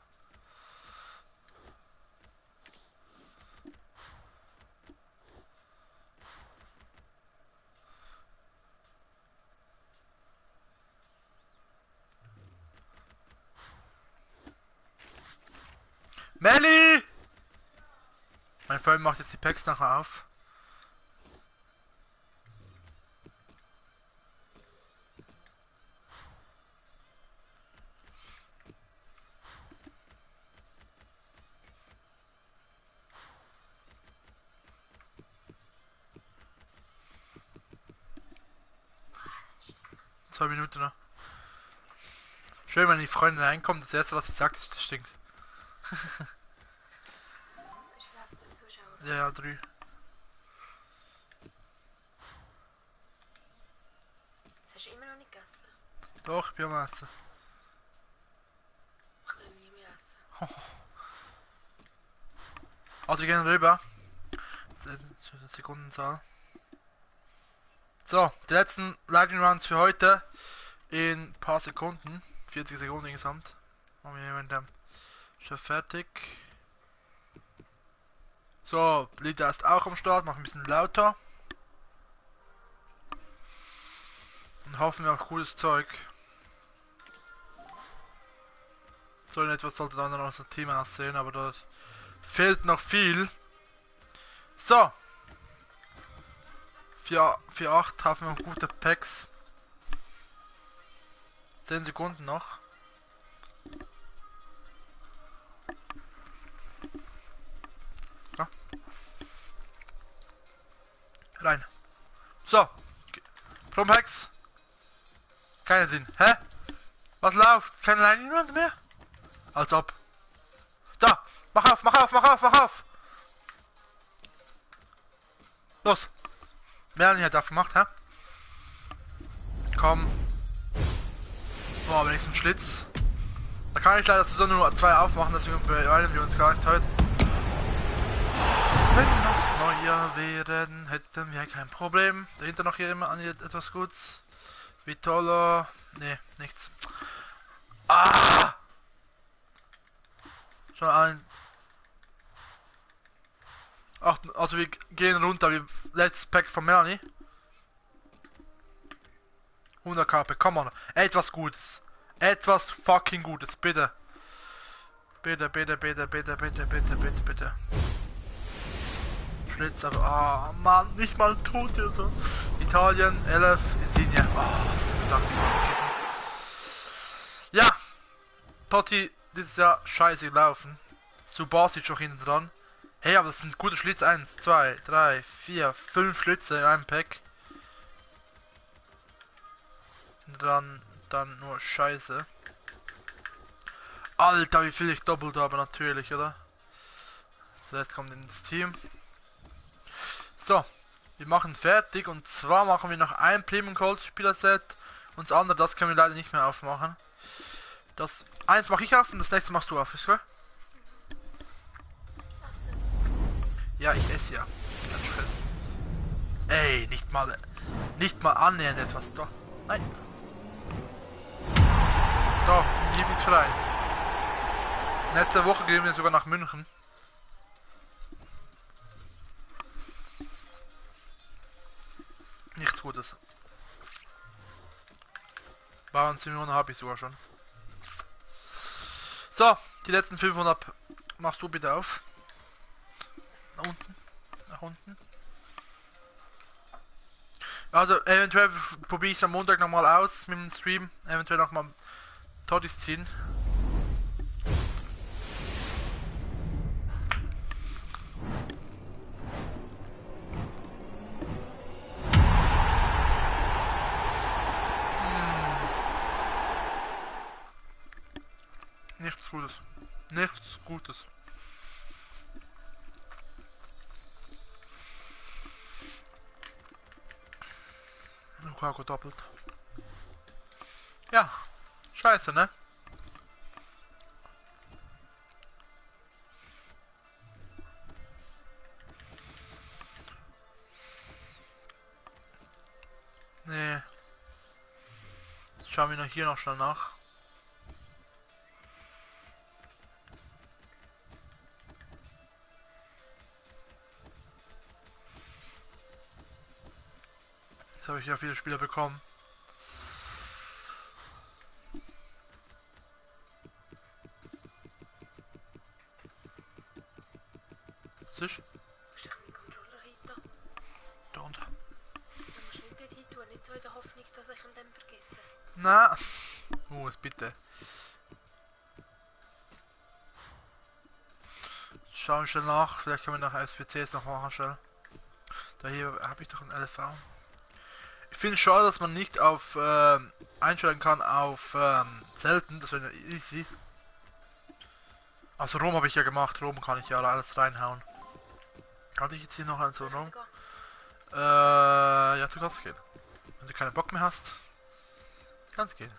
Melli! Mein Freund macht jetzt die Packs nachher auf. Zwei Minuten noch. Schön, wenn die Freundin reinkommt, das erste was sie sagt ist, das stinkt. Ja, 3. Das hast du immer noch nicht gegessen. Doch, ich bin am Essen. Ich kann nie mehr essen. Also wir gehen rüber. Sekundenzahl. So, die letzten Lightning Runs für heute. In ein paar Sekunden. 40 Sekunden insgesamt. Machen wir mit dem schon fertig. So, Lieder ist auch am Start. Mach ein bisschen lauter. Und hoffen wir auf cooles Zeug. So in etwas sollte dann noch unser Team aussehen, aber dort fehlt noch viel. So. 4-8 haben wir noch gute Packs. 10 Sekunden noch. So. Rein. So. Prom-Packs. Keine drin. Hä? Was läuft? Keine Lightning Round mehr? Als ob. Da! Mach auf, mach auf, mach auf, mach auf! Los! Melanie hat aufgemacht, hä? Komm. Boah, wenigstens ein Schlitz. Da kann ich leider zusammen nur 2 aufmachen, deswegen beeilen wir uns gar nicht heute. Wenn das Neujahr wäre, dann hätten wir kein Problem. Dahinter noch hier immer an etwas Gutes. Vitolo. Nee, nichts. Ah! Schon ein. Ach, also wir gehen runter wie letztes Pack von Melanie. 100 Karpe, come on. Etwas Gutes. Etwas fucking Gutes, bitte. Bitte, bitte, bitte, bitte, bitte, bitte, bitte, bitte. Schlitz, aber. Ah, Mann, nicht mal ein Tod hier so. Italien, 11, Insigne. Ah, 5 dachte ich mal skippen. Ja. Totti, dieses Jahr scheiße gelaufen. Subasic auch hinten dran. Hey, aber das sind gute Schlitze. 1, 2, 3, 4, 5 Schlitze in einem Pack. Dann nur Scheiße. Alter, wie viel ich doppelt habe, natürlich, oder? Der Rest kommt ins Team. So, wir machen fertig und zwar machen wir noch ein Premium Cold Spielerset und das andere, das können wir leider nicht mehr aufmachen. Das eins mache ich auf und das nächste machst du auf, ist klar? Ja, ich esse ja. Kein Stress. Ey, nicht mal annähernd etwas, doch. Nein. So, Lieblingsverein. Nächste Woche gehen wir sogar nach München. Nichts Gutes. Bei uns Millionen habe ich sogar schon. So, die letzten 500 machst du bitte auf. Nach unten. Nach unten. Also eventuell probiere ich es am Montag nochmal aus mit dem Stream. Eventuell nochmal Toddies ziehen. Nichts Gutes. Nichts Gutes. Lukaku doppelt. Ja. Scheiße, ne? Nee. Schauen wir hier noch schnell nach. Jetzt habe ich ja viele Spieler bekommen. Siehst du? Musst du meinen Controller hin tun? Da unten. Dann musst du nicht dort hin tun, nicht so in der Hoffnung, dass ich ihn dann vergesse. Na. Bitte. Schauen wir schnell nach. Vielleicht können wir nach SPCs noch machen schnell. Da hier habe ich doch ein LV. Ich finde es schade, dass man nicht auf einstellen kann auf selten. Das wäre easy. Also Rom habe ich ja gemacht. Rom kann ich ja alles reinhauen. Hatte ich jetzt hier noch einen so Rom? Ja, du kannst gehen. Wenn du keinen Bock mehr hast, kannst gehen.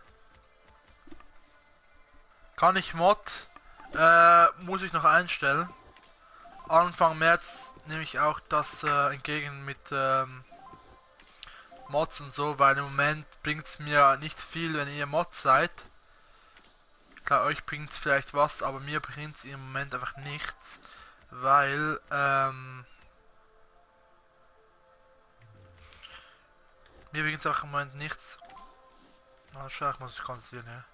Kann ich Mod? Muss ich noch einstellen. Anfang März nehme ich auch das entgegen mit Mods und so, weil im Moment bringt es mir nicht viel, wenn ihr Mods seid. Klar, euch bringt es vielleicht was, aber mir bringt es im Moment einfach nichts, weil mir bringt es einfach im Moment nichts. Na, schau, ich muss es konzentrieren, ja.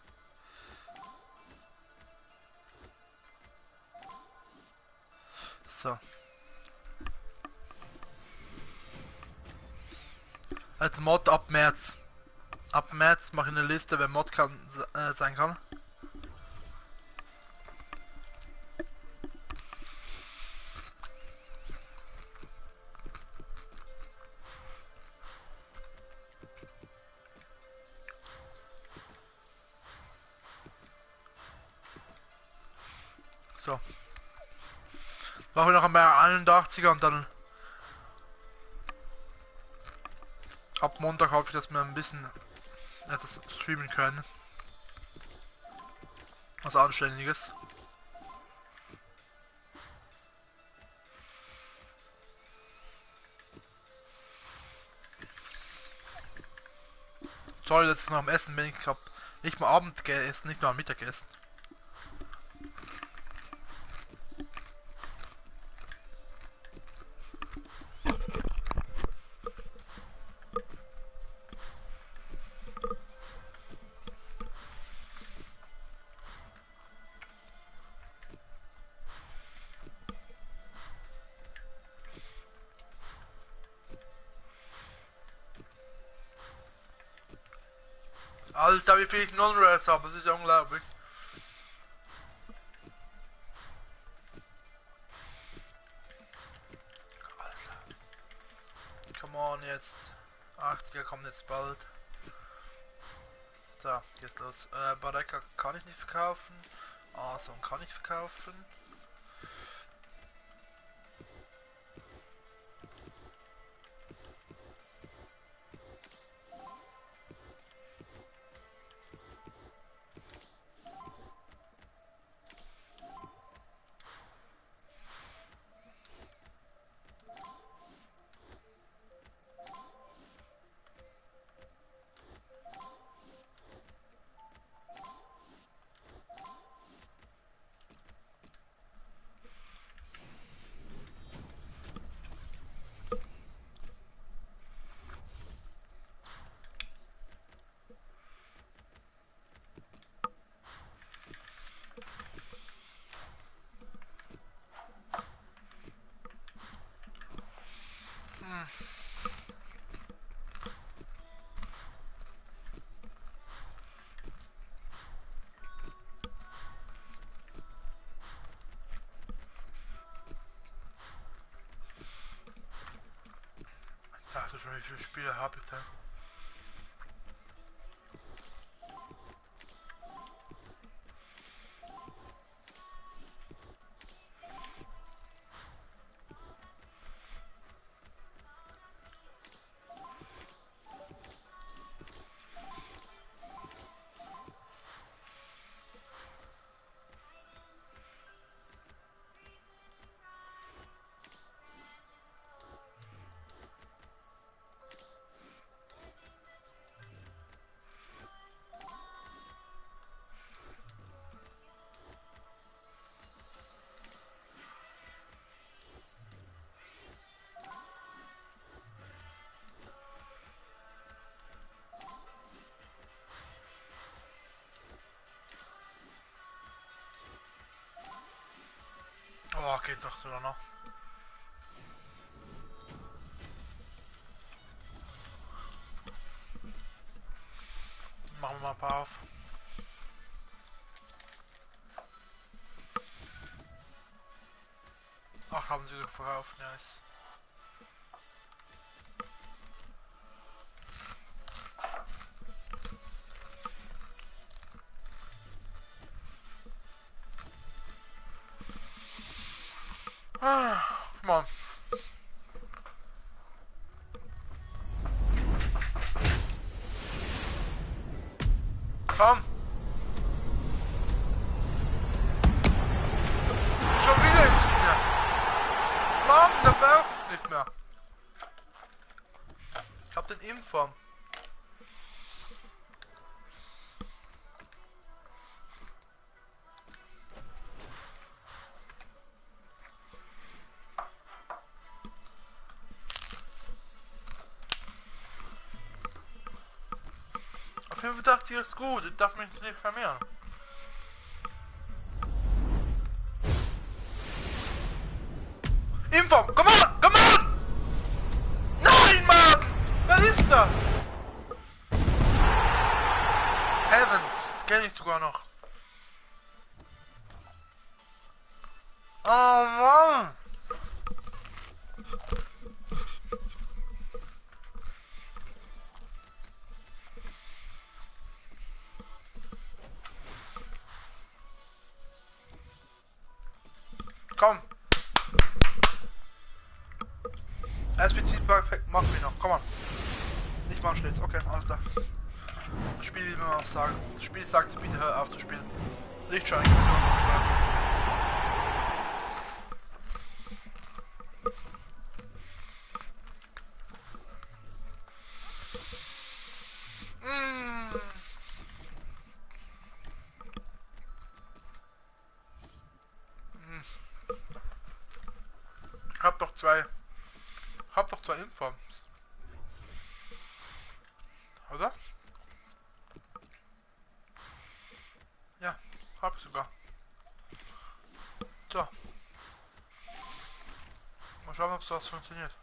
So. Als Mod ab März. Ab März mache ich eine Liste, wer Mod sein kann. So. Machen wir noch einmal 81er und dann ab Montag hoffe ich, dass wir ein bisschen etwas streamen können. Was Anständiges. Sorry, dass ich noch am Essen bin. Ich hab nicht mal Abend gegessen, nicht mal Mittag gegessen. Alter, wie viel ich Non-Rares habe, das ist ja unglaublich. Alter. Come on jetzt. 80er kommt jetzt bald. So, geht's los. Bareka kann ich nicht verkaufen. Amazon kann ich verkaufen. Weißt du schon, wie viele Spiele habe ich denn? Oh, geht doch sogar noch. Machen wir mal ein paar auf. Ach, haben sie doch verkauft, nice. Ah, come on. Komm! Schon wieder nicht mehr! Mann, der braucht nicht mehr! Ich hab den Impfform. Auf 85 ist gut, ich darf mich nicht vermehren. Impfform, come on, come on! Nein, Mann! Wer ist das? Evans, kenne ich sogar noch. Oh Mann! Komm! SPC perfekt, machen wir noch, komm on. Nicht mal stets, okay, alles klar. Das Spiel will mir auch sagen. Das Spiel sagt, bitte hör auf zu spielen. Lichtschein. Hab doch zwei. Hab doch zwei Impfforms. Oder? Ja, hab ich sogar. So. Mal schauen, ob das funktioniert.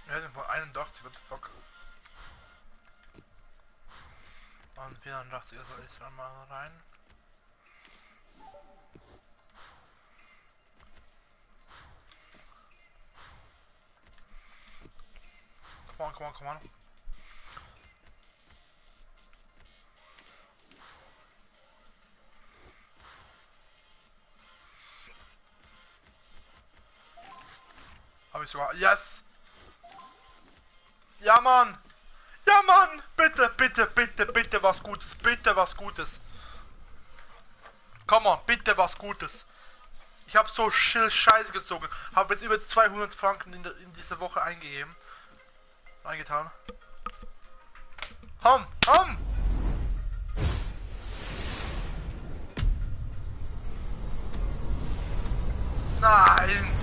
Wir hätten von 81, what the fuck. Und 84, also ich dann mal rein. Come on, come on, come on. Hab ich sogar. Yes! Ja, Mann! Ja, Mann! Bitte, bitte, bitte, bitte was Gutes. Bitte was Gutes. Komm on, bitte was Gutes. Ich habe so Scheiße gezogen. Habe jetzt über 200 Franken in dieser Woche eingetan. Komm, komm! Nein!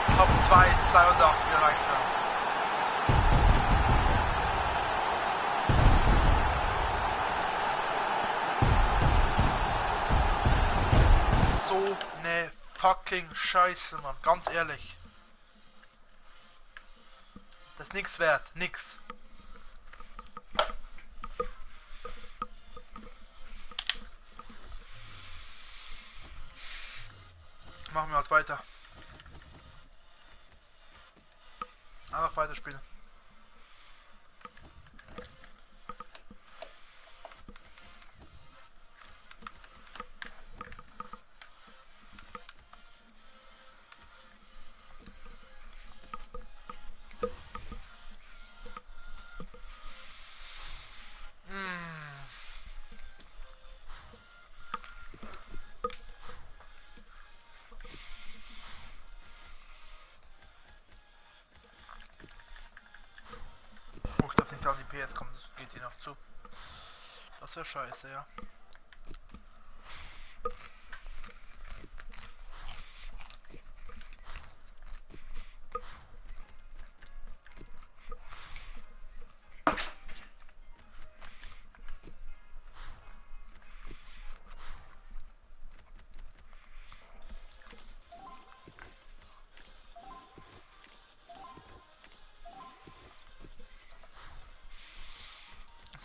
Ich habe 82 erreicht. So ne fucking Scheiße, Mann. Ganz ehrlich. Das ist nix wert. Nix. Machen wir halt weiter. Einfach weiterspielen. Oh, ich darf nicht an die PS kommen, das geht hier noch zu. Das wäre scheiße, ja.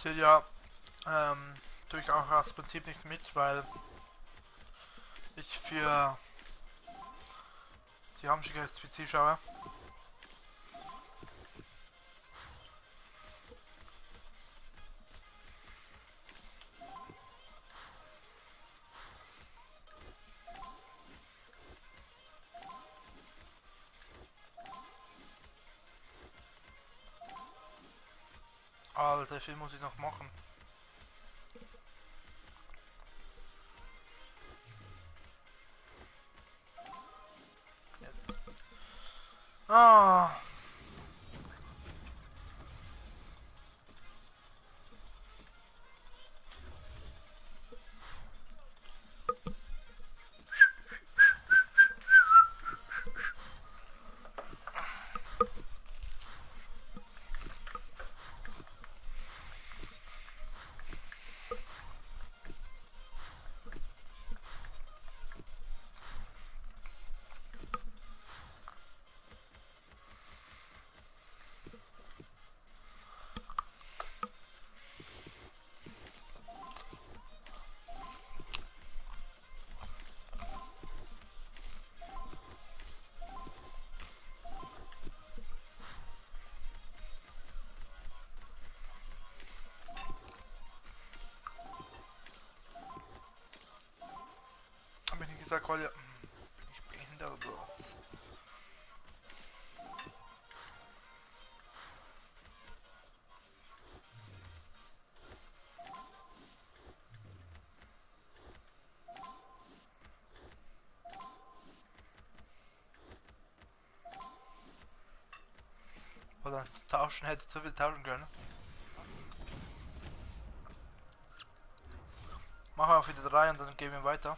Seht ja, tue ich auch aus Prinzip nicht mit, weil ich für die Hamschiger SPC schaue. Alter, wie viel muss ich noch machen? Jetzt. Ah. Hab ich nicht gesagt, weil ja. Ich behindere bloß. Oder tauschen, hätte so viel tauschen können. Machen wir auch wieder 3 und dann gehen wir weiter.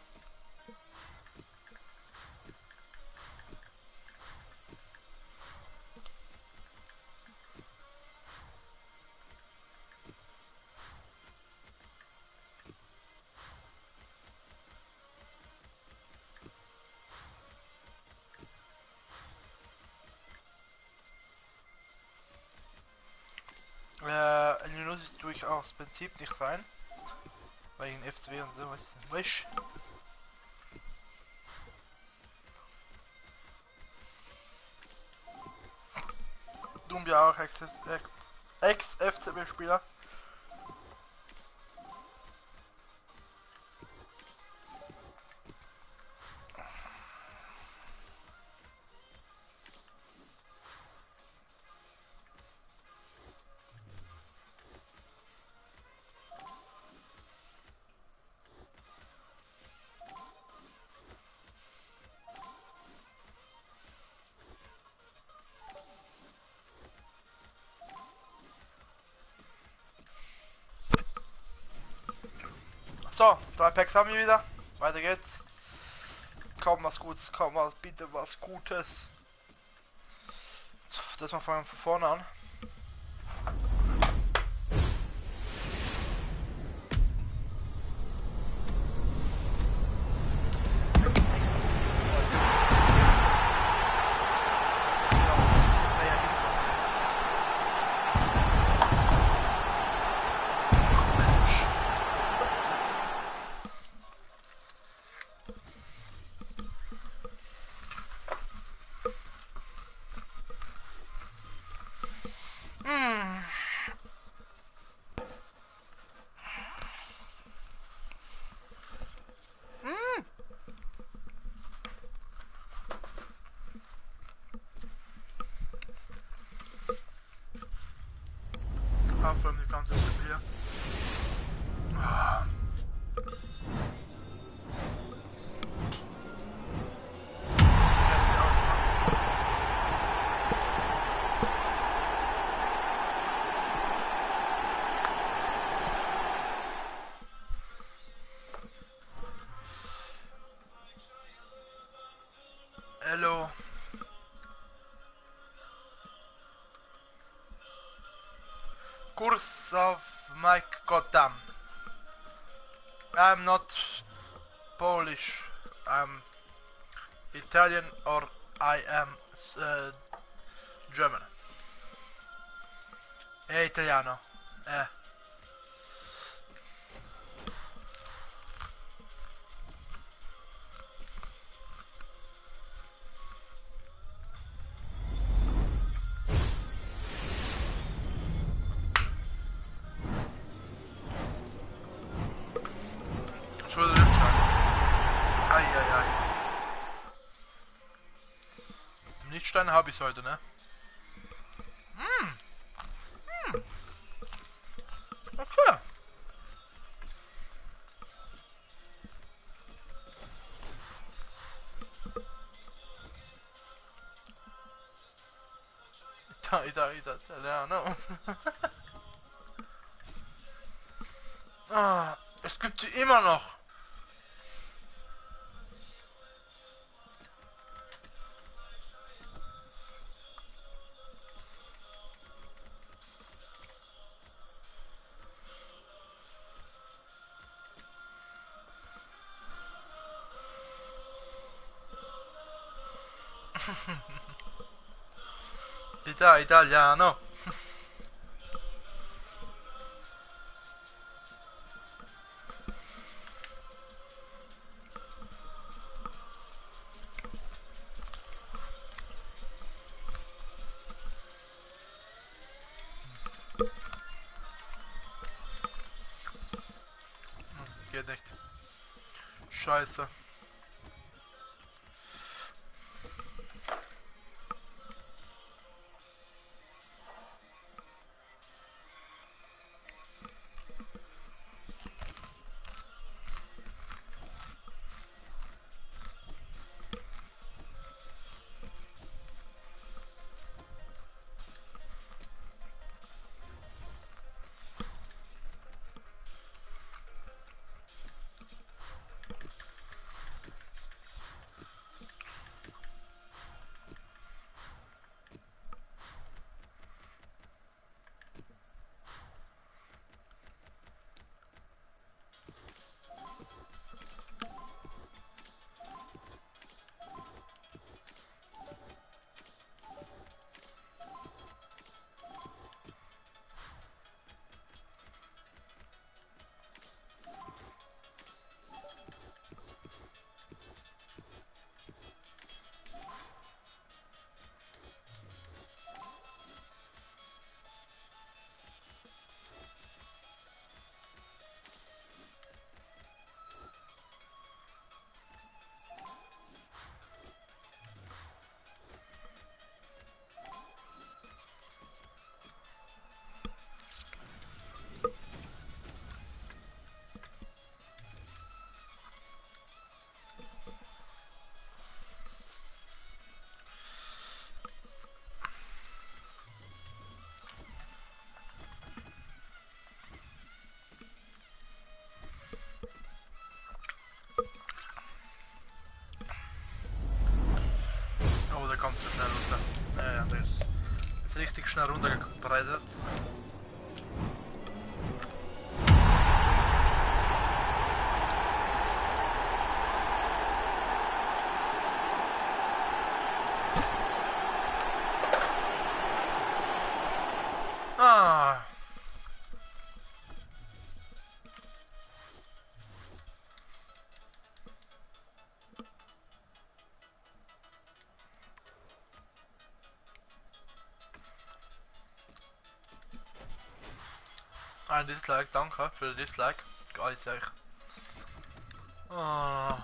In die News tue ich auch das Prinzip nicht rein. Wegen FCW und so, weißt du. Weißt du? Ja auch Ex-FCW-Spieler. So, 3 Packs haben wir wieder. Weiter geht's. Kaum was Gutes, kaum was, bitte was Gutes. Das mal von vorne an. Aufräumen die ganze Zeit hier. Hello. Kurs of Mike Goddam. I'm not Polish. I'm Italian or I am German. Italiano. Entschuldigung, Eieiei. Lichtsteine habe ich heute, ne? Okay. Italiano. Ah, es gibt sie immer noch. Italiano. Geht nicht. Scheiße. kommt zu schnell runter. Ja, der ist richtig schnell runtergebreitet. Ah. Ein Dislike, danke für den Dislike. Gar nicht sicher. Oh.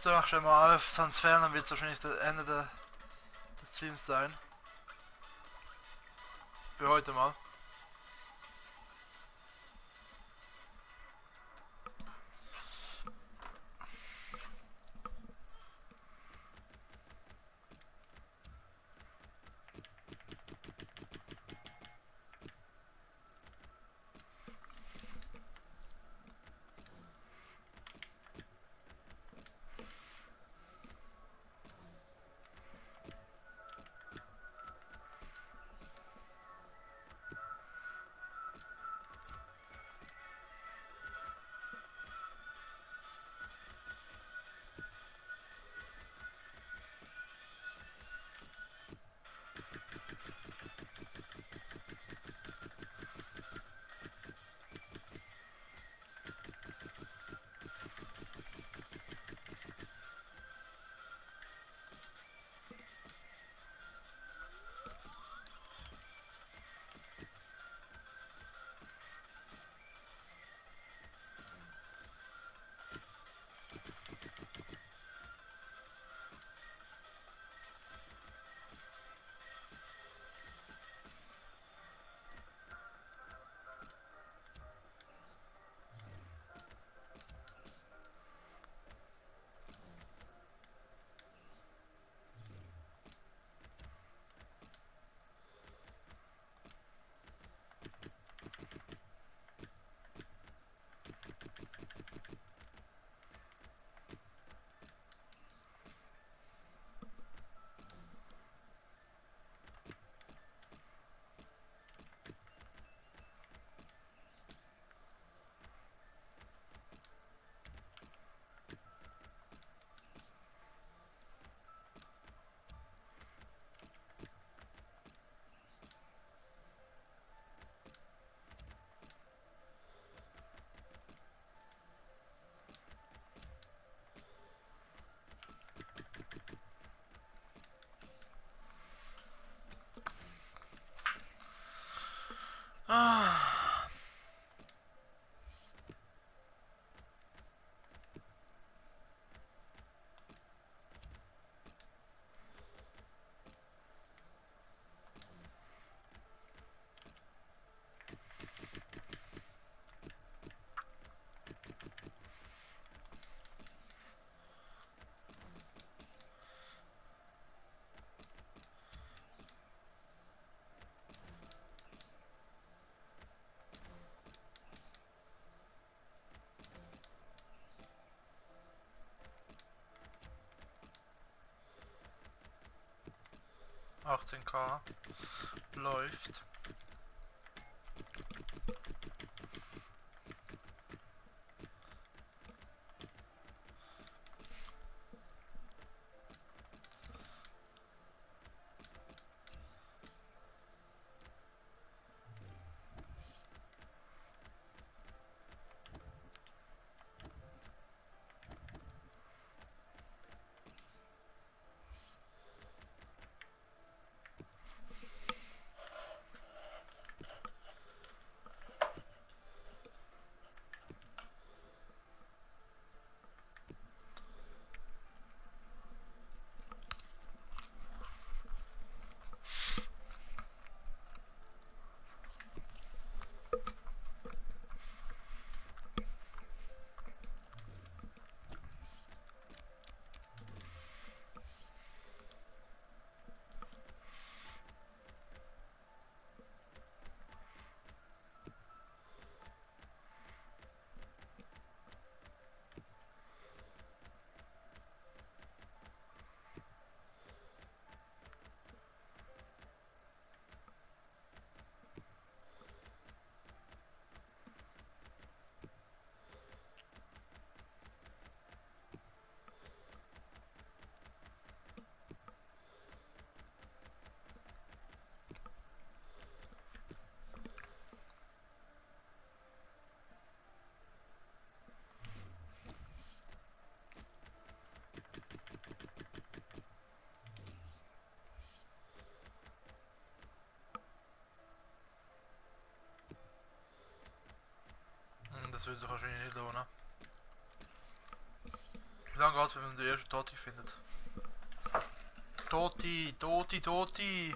So, mach schon mal auf, sonst ferner wird es wahrscheinlich das Ende des Streams sein. Für heute mal. 18k. Läuft. Das würde sich wahrscheinlich nicht lohnen. Wie lange geht es, wenn man den ersten Toti findet? Toti, Toti, Toti!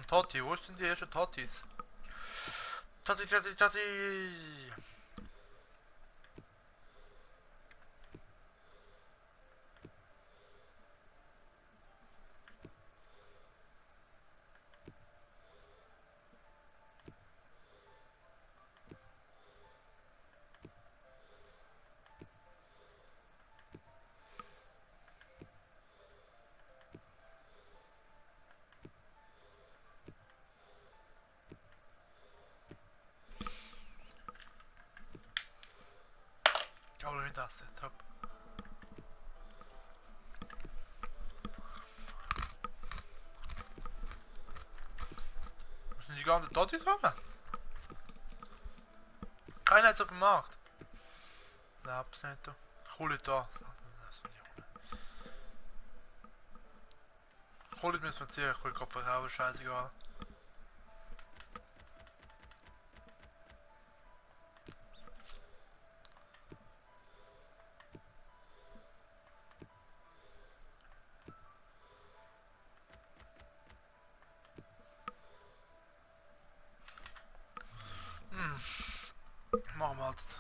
Toti, wo sind die ersten Totis? Toti, Toti, Toti! Aber mit das Setup. Wo sind die ganzen Totis rum? Keiner jetzt auf dem Markt. Glaub's nicht. Ich hole da. Das will ich holen. Holt müssen wir ziehen, ich hole Kopf verkaufen, scheißegal. Machen wir jetzt.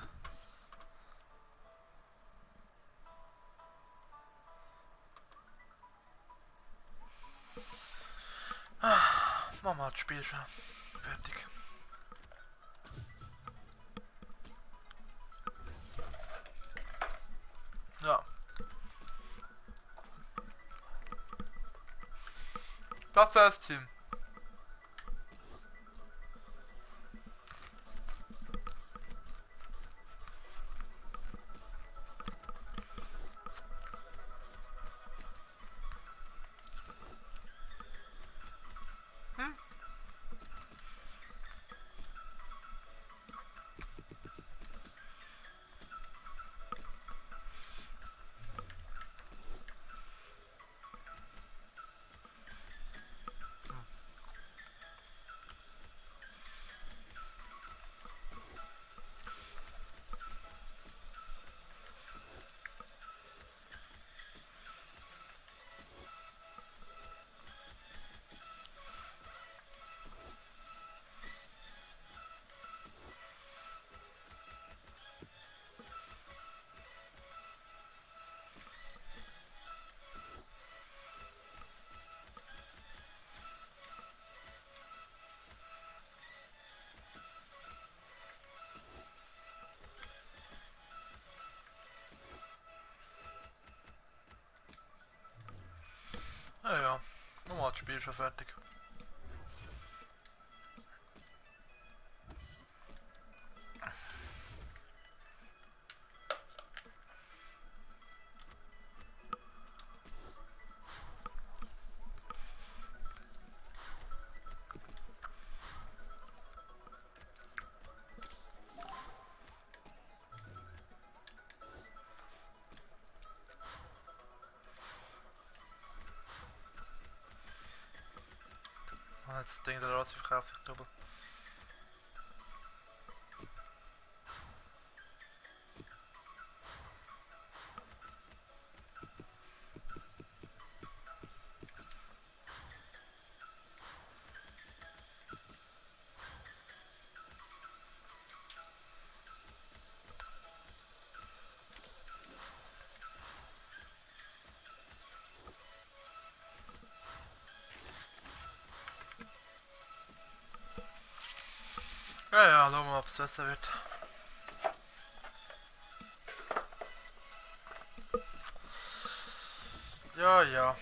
Machen wir das Spiel schon. Fertig. Ja. Das ist das Team. Naja, normal, das Spiel ist schon fertig. Jetzt denkt er raus, ich verkaufe ich doppelt. Ja, ja, schauen wir mal, ob es besser wird. Ja, ja.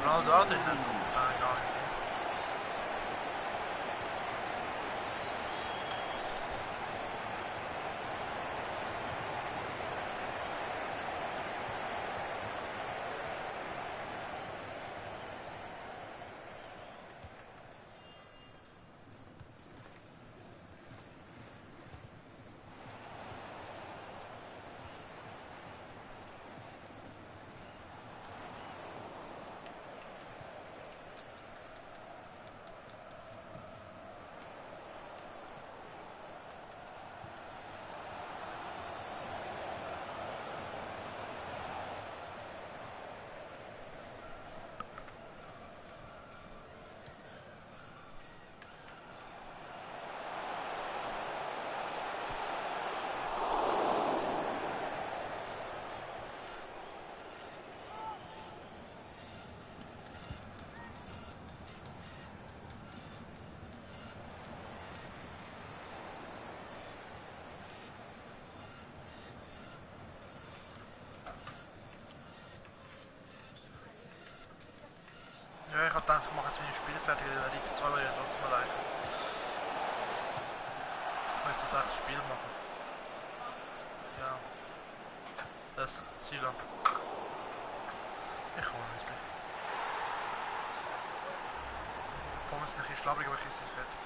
Ronaldo auch drin, ne? Ah, egal. Ja, ich hab gedacht, ich mache jetzt meine Spiele fertig, dann liegt 2 Jahre trotzdem erreichen. Möchtest du 6 Spiele machen? Ja. Das Silo. Ich hole ein bisschen. Pommes ist ein bisschen schlabrig, aber ich esse es fertig.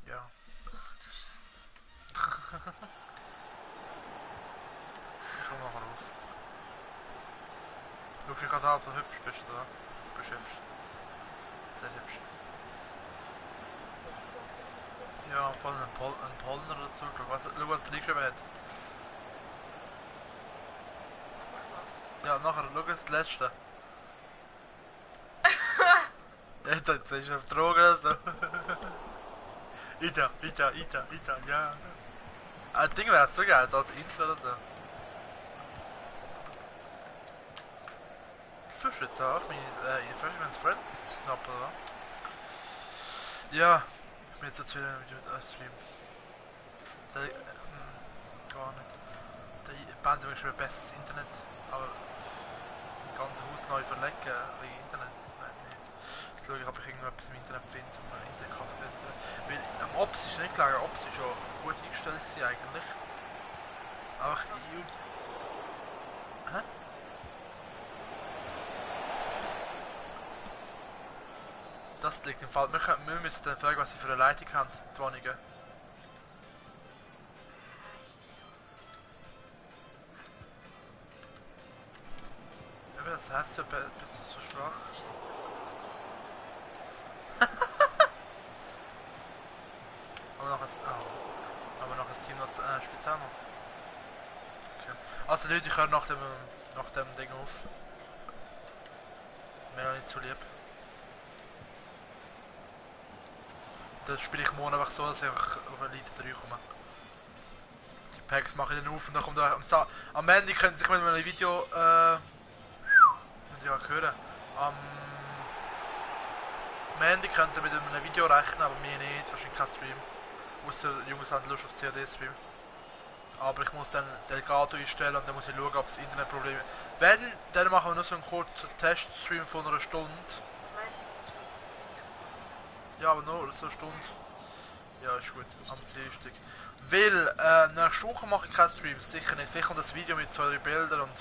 Ja. Ich komme nachher auf. Schau, ich gerade halb so hübsch bist, oder? Du bist hübsch. Sehr hübsch. Ja, vor allem ein Polner dazu. Schau, was der geschrieben hat. Ja, nachher, schau das letzte. Ja, das ist auf Drogen oder so. Ida, ja. Ein Ding wäre so geil, als Intro oder so. Tust du jetzt auch meine Freshman's Friends snappen, oder? Ja, ich bin jetzt jetzt wieder im Video-Stream. Gar nicht. Die Band hat schon ein besseres Internet, aber ganz Haus neu verlegen wegen Internet. Weiß nicht. Jetzt schaue ich, ob ich irgendetwas im Internet finde, um mein Internet kann verbessern. Weil am Ops ist nicht klar, Ops ist schon gut eingestellt gewesen eigentlich. Aber ich... Hä? Das liegt im Fall. Wir müssen dann fragen, was sie für eine Leitung haben, die Wohnungen. Das heißt ja, bist du zu schwach? Aber noch ein Team noch speziell noch. Okay. Also Leute, ich höre nach dem Ding auf. Mir noch nicht zu lieb. Das spiele ich morgen einfach so, dass ich einfach auf eine Leiter 3 komme. Die Packs mache ich dann auf und dann kommt am Ende können Sie sich mit einem Video ja hören. Am Ende könnt ihr mit einem Video rechnen, aber mir nicht, wahrscheinlich kein Stream. Ausser die Jungs haben Lust auf CAD-Stream. Aber ich muss dann Delgado einstellen und dann muss ich schauen, ob es Internetprobleme. Wenn, dann machen wir nur so einen kurzen Teststream von einer Stunde. Ja, aber nur so eine Stunde. Ja, ist gut, am Dienstag. Weil, nächste Woche mache ich keine Streams, sicher nicht. Vielleicht kommt das Video mit 2-3 Bildern und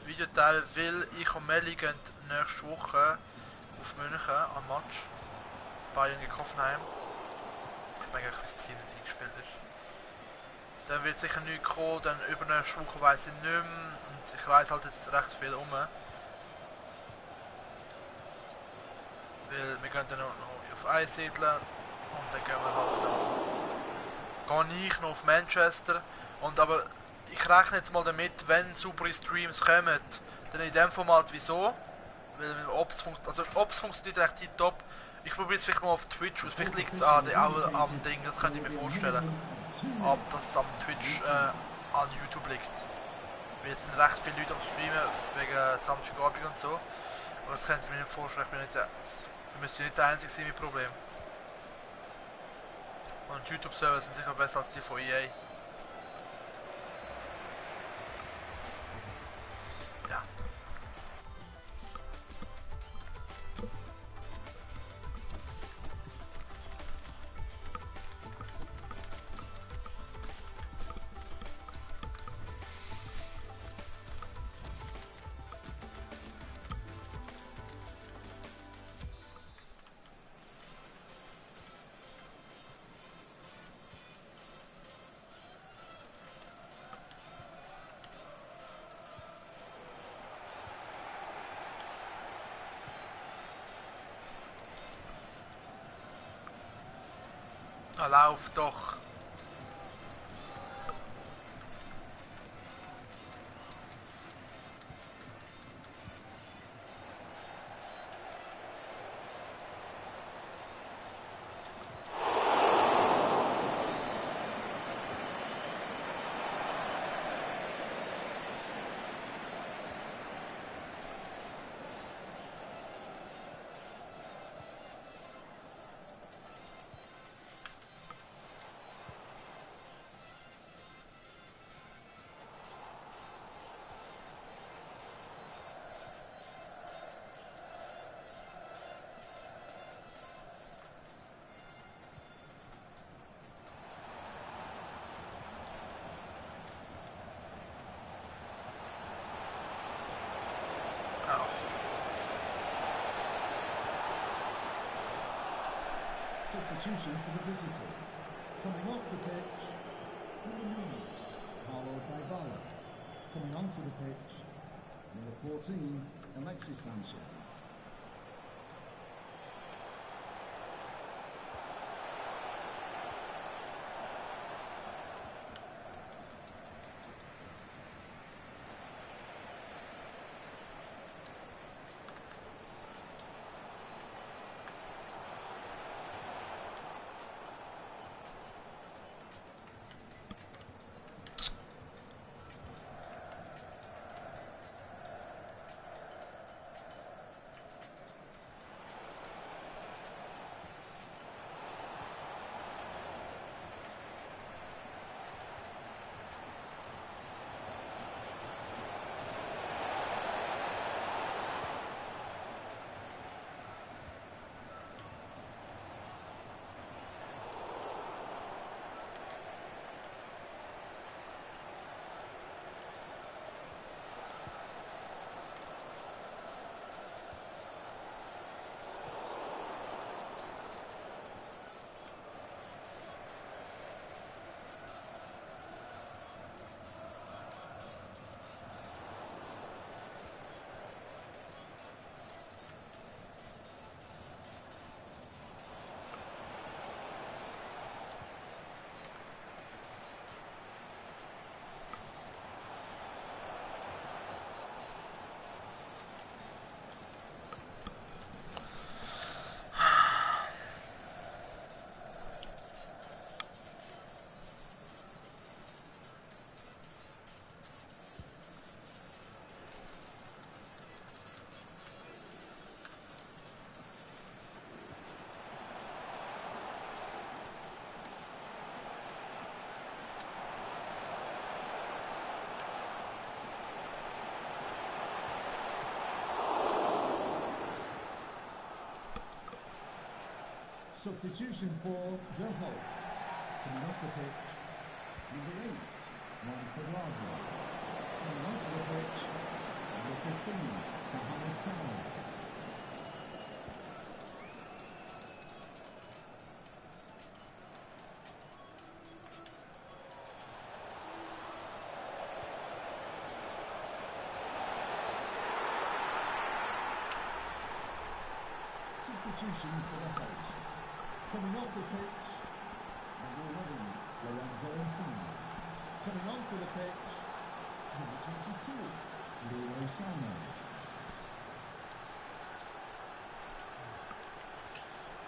Videoteil, weil ich und Melli gehen nächste Woche auf München am Match. Bayern gegen Hoffenheim. Ich meine, wie das Team nicht eingespielt ist. Dann wird sicher nichts kommen, dann übernächste Woche weiss ich nicht mehr. Und ich weiss halt jetzt recht viel um. Weil wir gehen dann noch auf Einsiedeln und dann gehen wir halt gehe ich noch auf Manchester. Und aber ich rechne jetzt mal damit, wenn super Streams kommen, dann in dem Format wieso? Weil Ops funktioniert echt top. Ich probiere es vielleicht mal auf Twitch aus, vielleicht liegt es auch am Ding, das könnte ich mir vorstellen. Ob das am Twitch an YouTube liegt. Weil jetzt sind recht viele Leute am Streamen wegen Samstagabend und so. Aber das könnte ich mir nicht vorstellen, ich müsste nicht der Einzige sein mit Problem. Und YouTube-Server sind sicher besser als die von EA. Ja. Na, lauf doch. Substitution for the visitors. Coming off the pitch, Ulamuni, Paulo Dybala. Coming onto the pitch, number 14, Alexis Sanchez. Substitution for the Hope. Coming off the pitch, number 8, Juan Cuadrado. Coming onto the pitch, number 15, Mohamed Salah. Substitution for the host. Coming off the pitch, number 11, Lorenzo Insigne. Coming onto the pitch, number 22, Leroy Sané.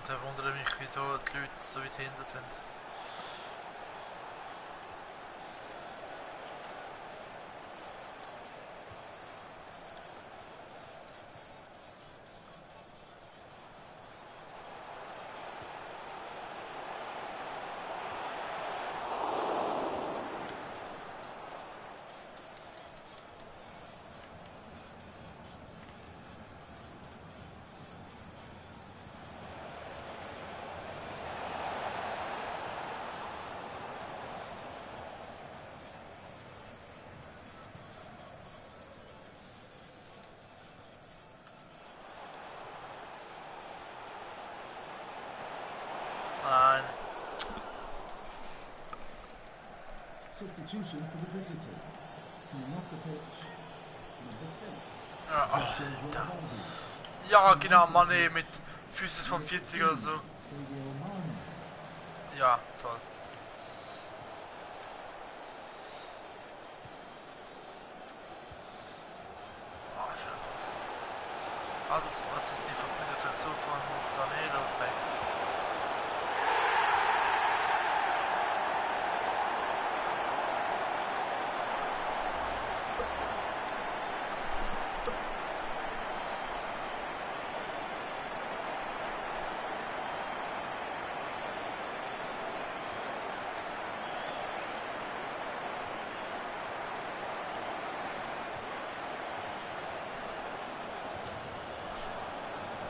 Da wundere mich, wieso die Leute so weit hinten sind. Nein. Substitution for the visitors. Coming off the pitch, number 6. Ja, Alter. Ja, genau, Mané mit Füßes von 40 oder so. Ja, toll. Also, was ist die verbindete Versuch von Sané los, ey?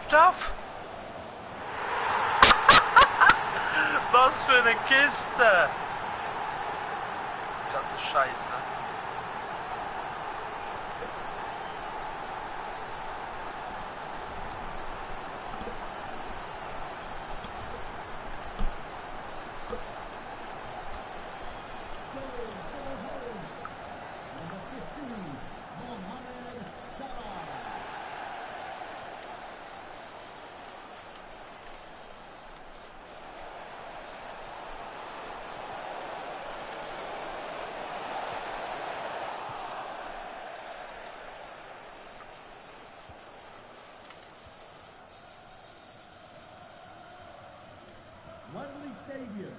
Stoff! Was für eine Kiste! Ganze Scheiße. Stadium.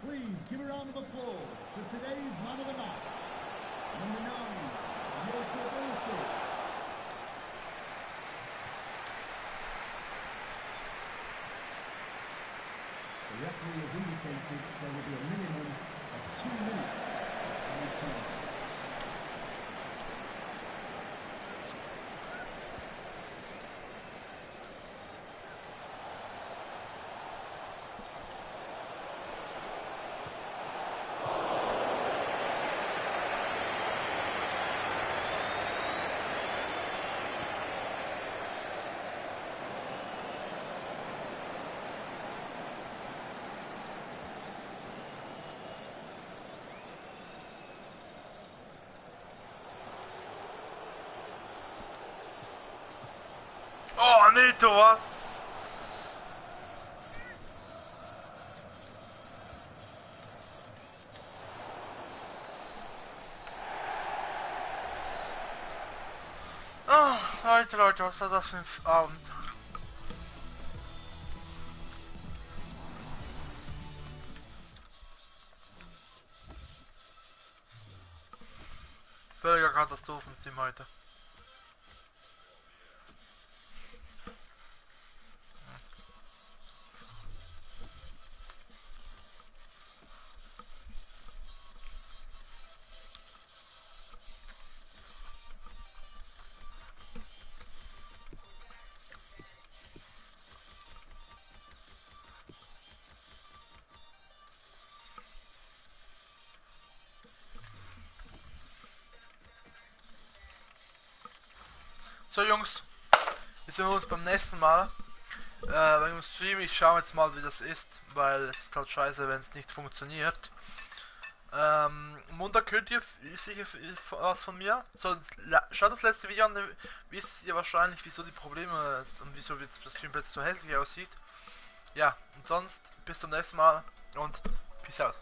Please give a round of applause for today's man of the match. Number 9, Yusuf Olsen. The referee has indicated there will be a minimum of 2 minutes of added time. Oh, nee, Thomas! Oh, Leute, was war das für ein Abend? Völliger Katastrophenteam heute. So Jungs, wir sehen uns beim nächsten Mal. Beim Stream, ich schaue jetzt mal wie das ist, weil es ist halt scheiße, wenn es nicht funktioniert. Montag hört ihr sicher was von mir. So, schaut das letzte Video an, wisst ihr wahrscheinlich wieso die Probleme und wieso das Stream plötzlich so hässlich aussieht. Ja, und sonst bis zum nächsten Mal und peace out.